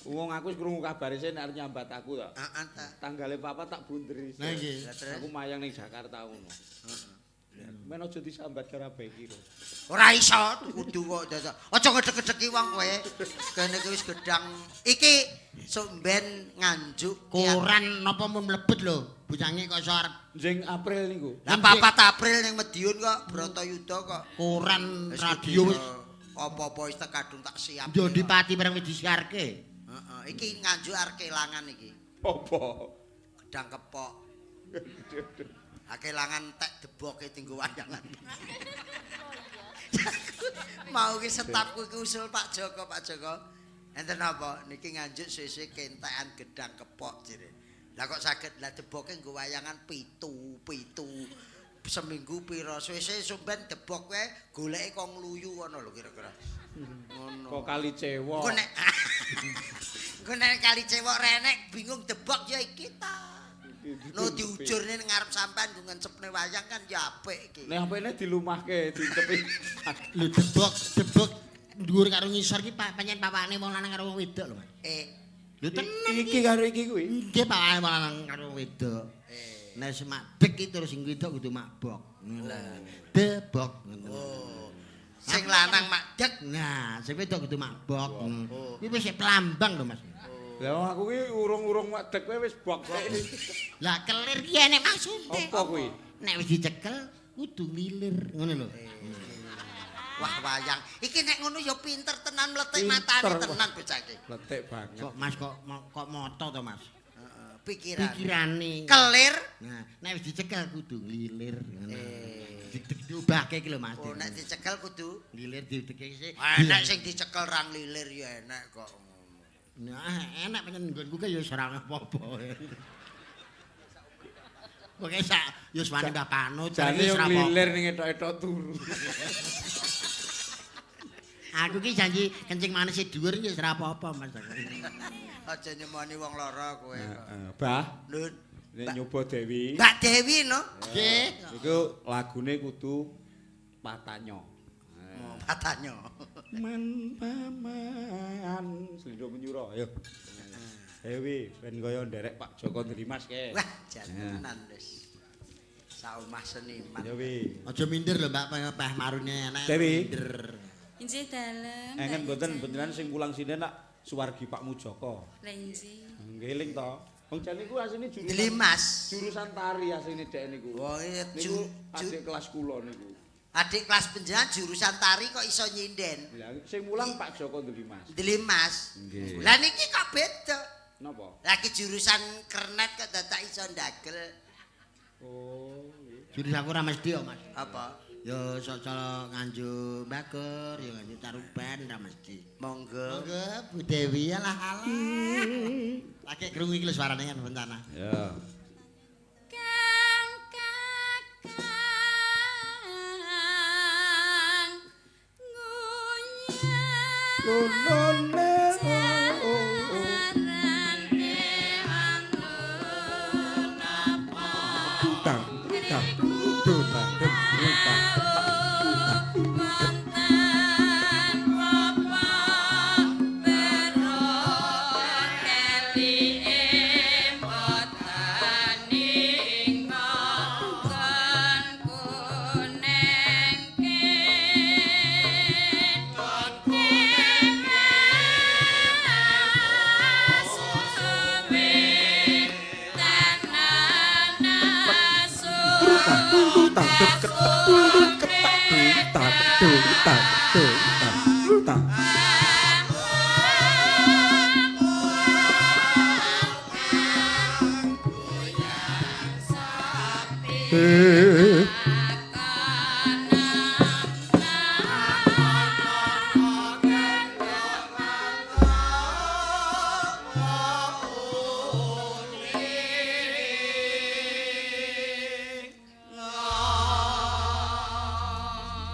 Wong aku wis krungu kabare sing arep nyambat aku to. Heeh ta. Tanggale papa tak bunderi. Lah nggih. Aku mayang ning Jakarta ngono. Men aja disambat karo Abai Kirun. Ora iso kudu kok dadak. Aja ngedek-ngedeki wong kowe. Kene iki wis gedang. Iki sok ben Nganjuk koran napa mun mlebet lho. Bocange kok iso arep Jeng April niku. Lah 4 April ning Madiun kok Bratayuda kok. Koran radio wis apa-apa wis tekadung tak siap. Yo dipati bareng wis disiarke. Heeh, iki Nganjuk arep kelangan iki. Apa? Gedang kepok. Ha kelangan tek deboke dinggo wayangan. Mau ki setapku iki usul Pak Joko, Pak Joko. Enten apa? Niki Nganjuk suwe-suwe kentekan gedang kepok jere. Lah kok saged lah deboke nggo wayangan pitu. Seminggu pira suwe-suwe sumben debok kowe goleke kok ngluyu ngono lho kira-kira. Ngono. Kok kali cewek. Engko nek kali cewek renek bingung debok ya iki ta. No diujurne ning ngarep sampean nggo ngencepne wayang kan ya apik iki. Nek apene dilumahke dicepi. Lho debok dhuwur karo ngisor iki pancen papane wong lanang karo wong wedok lho Mas. Lho tenan iki karo iki kuwi. Nggih papane wong lanang karo wong wedok. Nek wis makdek iki terus sing wedok kudu makbok. Lah debok ngono. Oh. Sing lanang makdek. Nah, sing wedok kudu makbok. Kuwi wis pelambang lho Mas. Lah aku ki urung-urung makdek kowe wis bok. Lah kelir ki enek maksude. Apa kuwi? Nek wis dicekel kudu ngilir ngono lho. Wah wayang. Iki nek ngono ya pinter tenan mletik matane tenan bocah iki. Mletik banget. Kok Mas kok moto to Mas? Heeh, pikirane. Pikirane. Kelir. Nah, nek wis dicekel kudu nglilir ngono. Diubahke iki lho Mas. Oh, nek dicekel kudu nglilir dideke sik. Enek sing dicekel ra nglilir ya enek kok. Nah, enak pancen nggonku ki ya ora apa-apa. Pokoke sak ya wani Mbah Panut jane yo nglilir ning etok-etok turu. Aku ki janji kencing manis e dhuwur ya ora apa-apa Mas. Aja nyemoni wong lara kowe kok. Bah, Lho, nek nyoba Dewi. Mbak Dewi no. Nggih. Iku lagune kudu Patanyo. Oh, Patanyo. Man paman Slindo Menyura ayo. Dewi ben kaya nderek Pak Joko Ndrimas kae. Wah, jan tenan wis. Saomah seniman. Dewi. Aja minder lho Mbak Pah marune enak. Dewi. Minder. Injih dalem. Engen mboten beneran sing pulang sini nak suwargi Pak Mujoko. Lah injih. Nggih eling to. Wong jan niku asline jurusan Dlimas. Jurusan tari asline dhek niku. Wah, niku adik kelas kula niku. Adik kelas panjenengan jurusan tari kok iso nyinden. Lah sing mulang Pak Joko Dlimas. Dlimas. Nggih. Lah niki kok beda. Napa? Lagi jurusan kernet kok dadak iso ndagel. Oh, nggih. Jurusan aku ora mesti kok, Mas. Apa? Ya sok-sok Nganjuk Bagor, ya Nganjuk Taruban ora mesti. Monggo. Monggo Bu Dewi alah alah. Lagi krungu iki lho suarane kan bencana. Ya. Kang kakang nguyah Lunune tutang tutang tutang tutang. Tutang tutang. tak dung tak dung tak tak.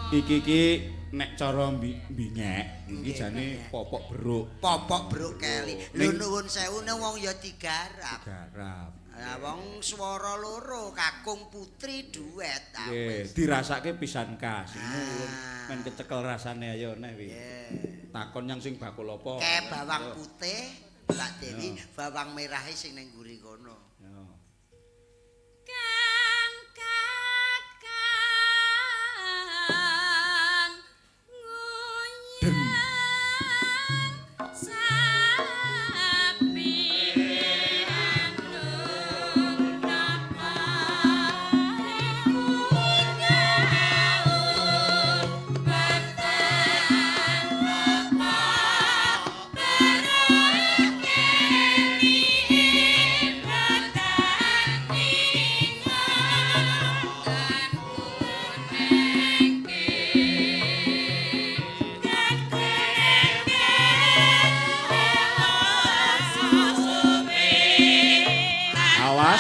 Iki iki nek cara mbingek iki jane popok beruk. Popok beruk keli. Lho nuwun sewu nek wong ya digarap. Digarap. Lah wong swara loro kakung putri duet ta wis. Dirasake pisan kas. Men kecekel rasane ayo neh wi. Takon yang sing bakul apa? Ke bawang putih, Mbak Dewi, bawang merahe sing ning mburi kono. Kang kakang nguyang sapi andung napa gaun batang napa berekeli batang ningan kuning Awas.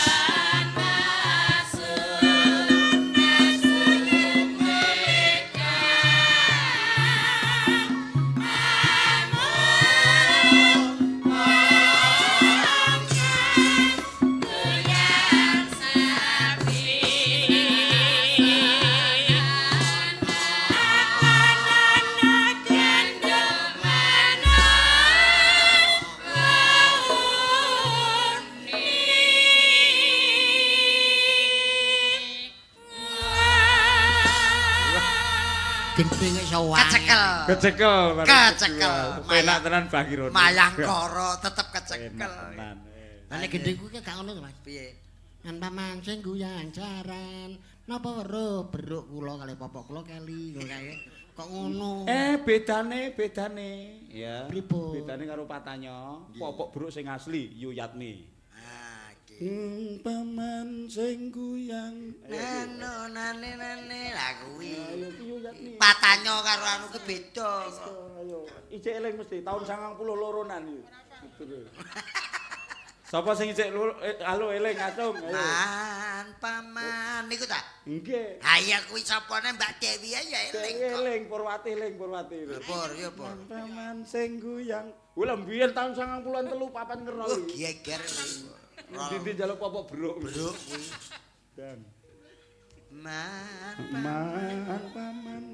Gending iso wae. Kecekel. Kecekel. Kecekel. Penak tenan Mbah Kirun. Mayangkara tetep kecekel. Tenan. Lah nek gending kuwi gak ngono to, Mas. Piye? Ngan paman sing guyang jaran, napa weruh beruk kula kali popok kula keli ngono kae. Kok ngono? Bedane, bedane. Ya. Pripun? Bedane karo patanyo, popok beruk sing asli Yuyatmi. Ah, iki. Paman sing guyang. Nano nane nane lah kuwi. Ayo ki Yuyatmi. Patanyo karo anu ki beda. Ayo, ijek eling mesti tahun 92-an iki. Sapa sing ijek halo eling acung ayo. Man paman niku ta? Nggih. Ha iya kuwi sapane Mbak Dewi ya eling kok. Eling Purwati eling Purwati. Pur ya pur. Paman sing guyang. Kuwi lho mbiyen tahun 93 papan ngerol Oh iki. geger. Ndi njaluk popok beruk. Beruk kuwi. Dan Man man paman.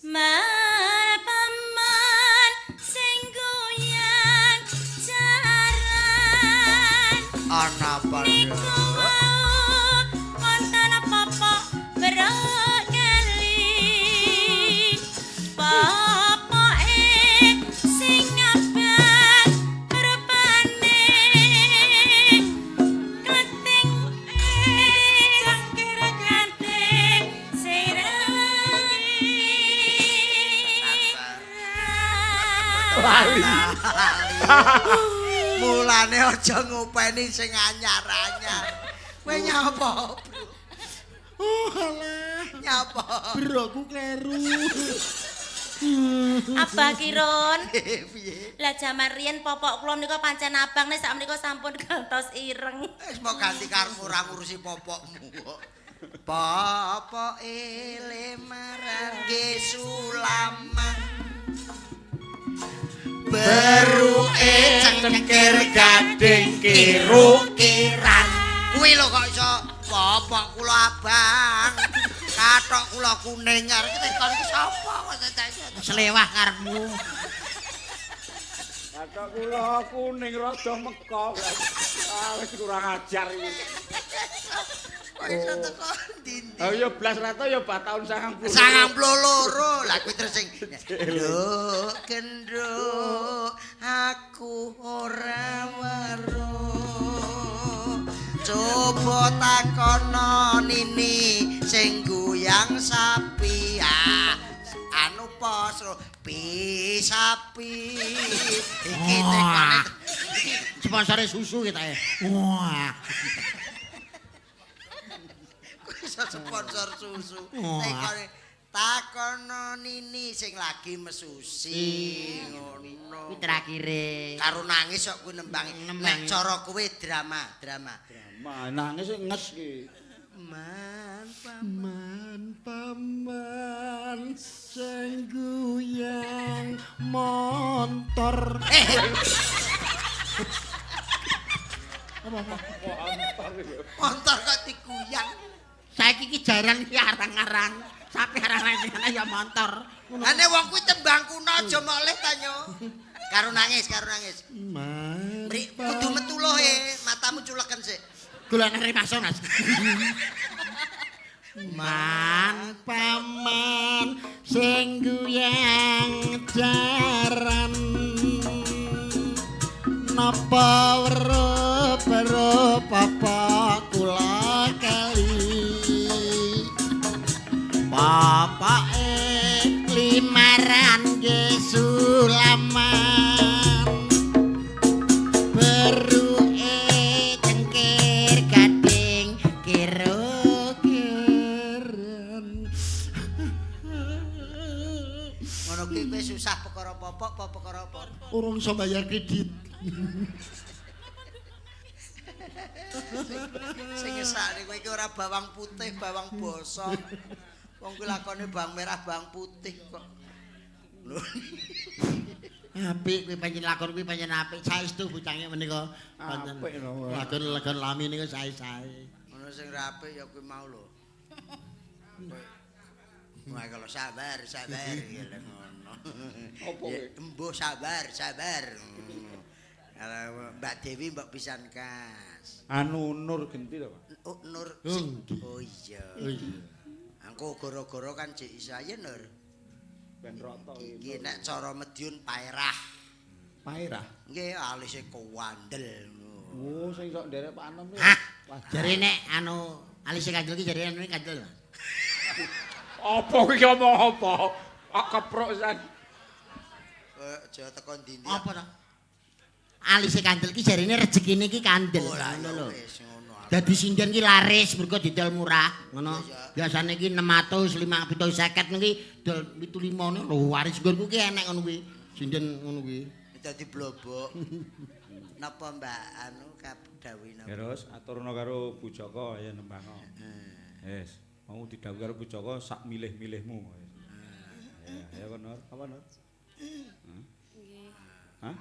Man paman sing goyang jaran ana apa niku wonten popok beruk keli popoke sing abang rupane kleting cangkir ganting siragi. Lali. Mulane aja ngopeni sing anyar-anyar. Kowe nyapa, Bro? Oh alah, Nyapa? berukku kleru. Abah Kirun. Piye? Lah jaman riyen popok kula menika pancen abang nek sakmenika sampun gantos ireng. Wis mau ganti karepmu ora ngurusi popokmu kok. Popoke lemaran nggih sulaman. Beruke cengkir gading kiru kiran. Kuwi lho kok iso popok kula abang. Kathok kula kuning arep tekon iki sapa kok tak iso. Selewah karepmu. Kathok kula kuning rada mekok. Ah wis kurang ajar iki. Kok iso teko ndi-ndi. Oh ya blas rata ya bah taun 90. 92 lah kuwi terus sing genduk genduk aku ora weruh coba takono nini sing guyang sapi. sapi. Iki tekone sponsore susu kita ya. Wah. Iso sponsor susu. Tekone takono Nini sing lagi mesusi ngono. Kuwi terakhire. Karo nangis kok kuwi nembangi. Nek cara kowe drama, drama. Drama nangis nges ki. Man paman paman sing guyang montor. Apa? Montor kok diguyang. Saiki iki jarang iki arang-arang. Sapi arang-arang ya montor. Lah nek wong kuwi tembang kuno aja moleh ta nyo. Karo nangis, karo nangis. Mri kudu metu lohe, matamu culeken sik. Golekane masuk, Mas. Man paman sing guyang jaran. Napa weruh-weruh papa kula kali. Bapake limaran nggih sulaman. Beruke cengkir gading kero-keron. Ngono ki kowe susah perkara popok apa perkara apa? Urung iso bayar kredit. Sing ngesakne kowe iki ora bawang putih, bawang bosok. Wong kuwi lakone bawang merah, bawang putih kok. Lho. Apik kuwi pancen lakon kuwi pancen apik. Saestu bocange menika pancen. Apik lho. Lakon-lakon lami niku sae-sae. Ngono sing ra apik ya kuwi mau lho. Wah kalau sabar, sabar ya lho ngono. Apa kuwi? Embuh sabar, sabar. Kalau Mbak Dewi mbok pisan kas. Anu Nur genti to, Pak? Oh, Nur. Oh iya. Oh iya. Engko goro-goro kan jek isa ya Nur. Ben rata iki nek cara Madiun paerah. Paerah? Nggih, alise kuwandel. Oh, sing sok nderek Pak Anom iki. Hah? Jare nek anu alise kandel ki jare anune kandel. Apa kuwi ngomong apa? Kok keprok san. Aja teko ndi-ndi. Apa to? Alise kandel ki jarine rejekine ki kandel. Ngono lho. Dadi sinden ki laris mergo didol murah, ngono. Biasane ki 600, 550 niki dol 75 ngono. Lho waris nggonku ki enek ngono kuwi. Sinden ngono kuwi. Dadi blobok. Napa Mbak anu kadhawuhi napa? Terus aturna karo Bu Joko ya nembang. Wis, mau didhawuhi karo Bu Joko sak milih-milihmu. Ya, ayo Nur, apa Nur? Nggih. Hah?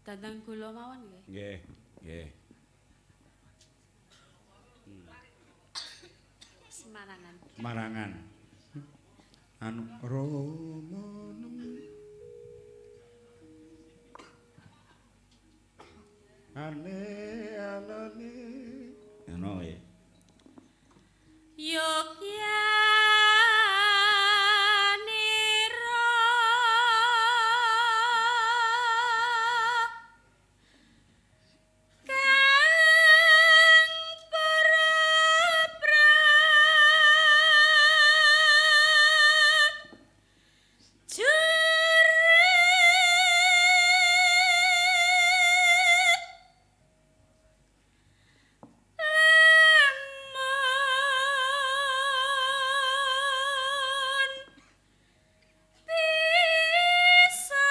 Dandang gula mawon nggih. Nggih, nggih. Semarangan. Semarangan. Anu Rama ane anane. Ngono ya. Yogyanira kang para prajurit lamun bisa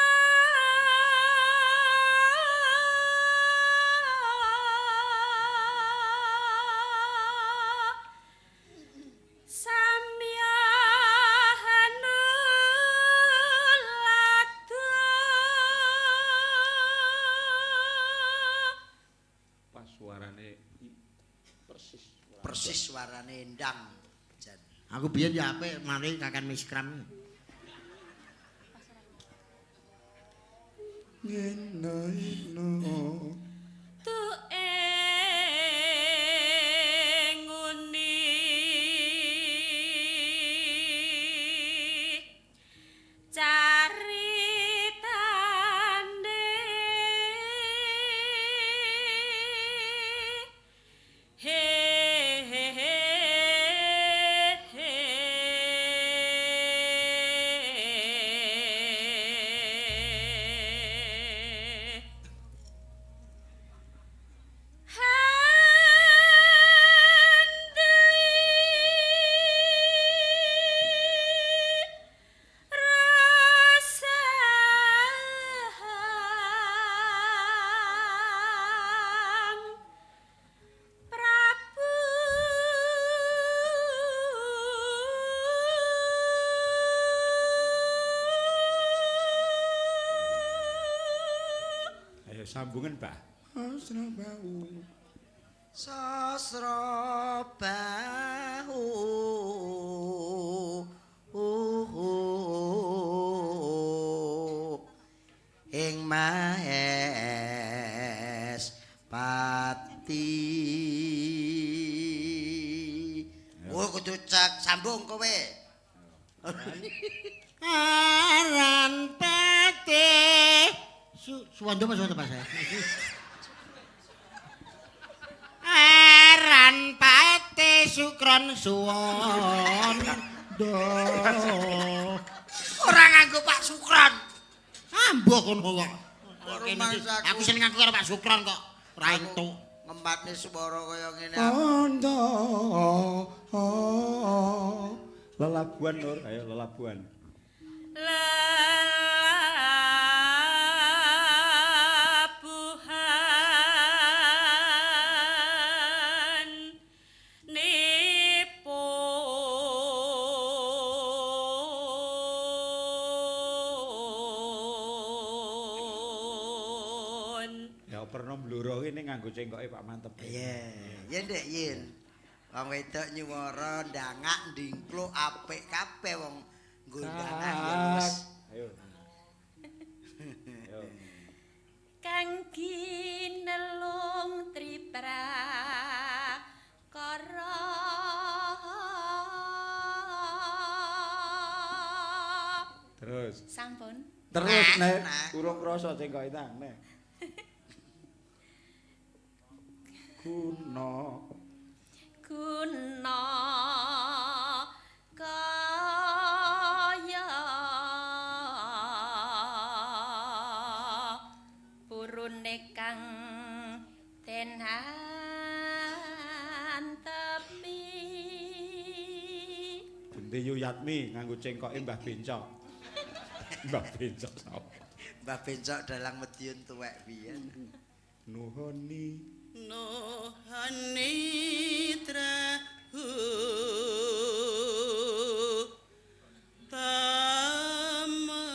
samya hanulada. Pas suarane persis. Persis suarane endang. Jan. Aku biyen ya apik mari kakan miskram. Ngene ino. Tu nguni caritane he he he he. Ayo sambungen, Mbah. Sasrabahu. Sasrabahu. Ing Mahes Pati. Oh, kudu cek sambung kowe. Aran pate. Suwanda apa suwanda Pak saya? Aran pate sukron suwanda. Ora nganggo Pak Sukron. Ambo kono kok. Aku Aku seneng aku karo Pak Sukron kok. Ora entuk. Ngempatne swara kaya ngene. Kondo. Lelabuhan Nur, ayo lelabuhan. Lelabuhan nipun. Ya perno mbloro ki ning nganggo cengkoke Pak Mantep. Iya, yen Dek yen. Wong wedok nyuwara ndangak ndingkluk apik kabeh wong nggo ndangak ya wis. Ayo. Ayo. Kang ginelung triprakara. Terus. Sampun. Terus Nah, nek nah. urung krasa cengkoke tang nek. Guna Guna kaya purune kang den antepi. Genti Yuyatmi nganggo cengkoke Mbah Bencok. Mbah Bencok sapa? Mbah Bencok dalang Madiun tuwek biyen. Nuhoni Nuhani trahu tama.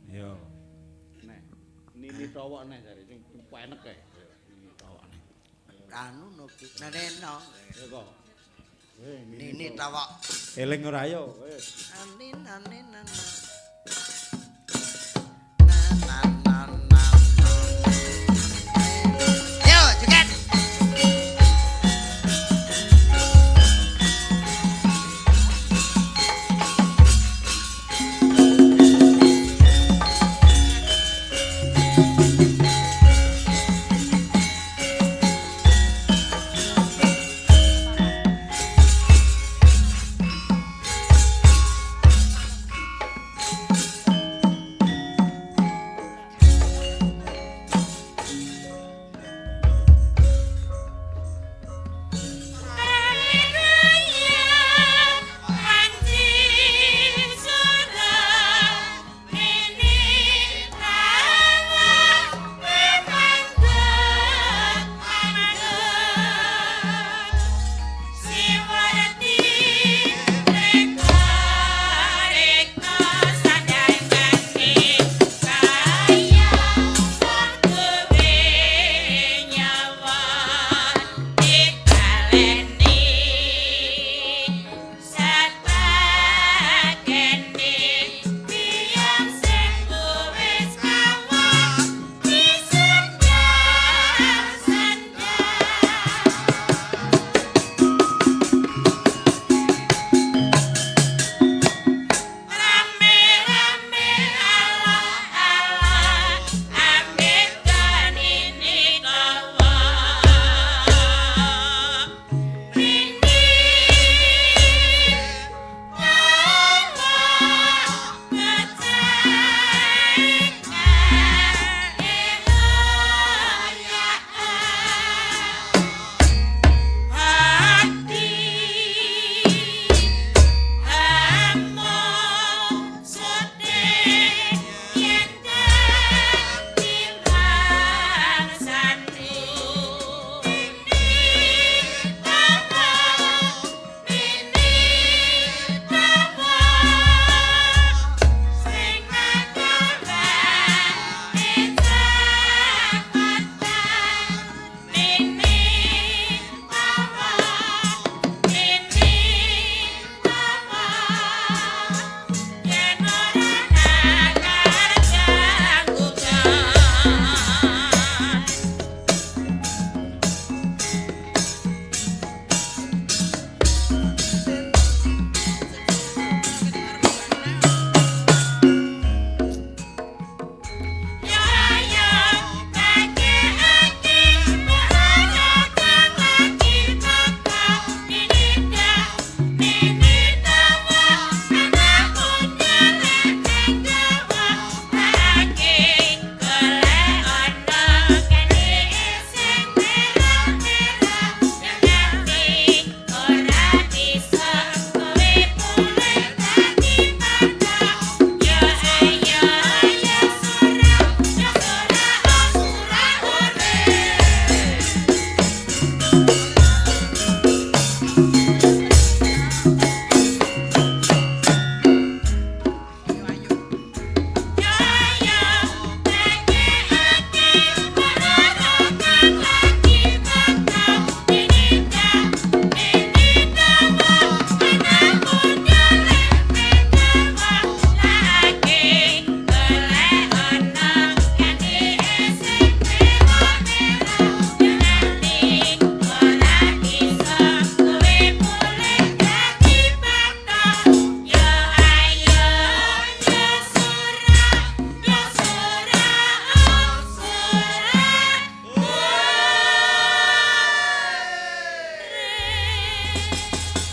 Yo. Nek nini towok nek jare sing enek kae. Nini towok nek. Anu no neneno. Ya kok. Nini towok. Eling ora yo. Wis. Anin anin anin. Na na na na. Yo, joget.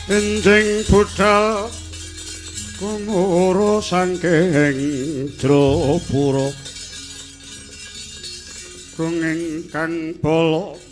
Enjing budal kumuro saking Jropura. Gunging kang bala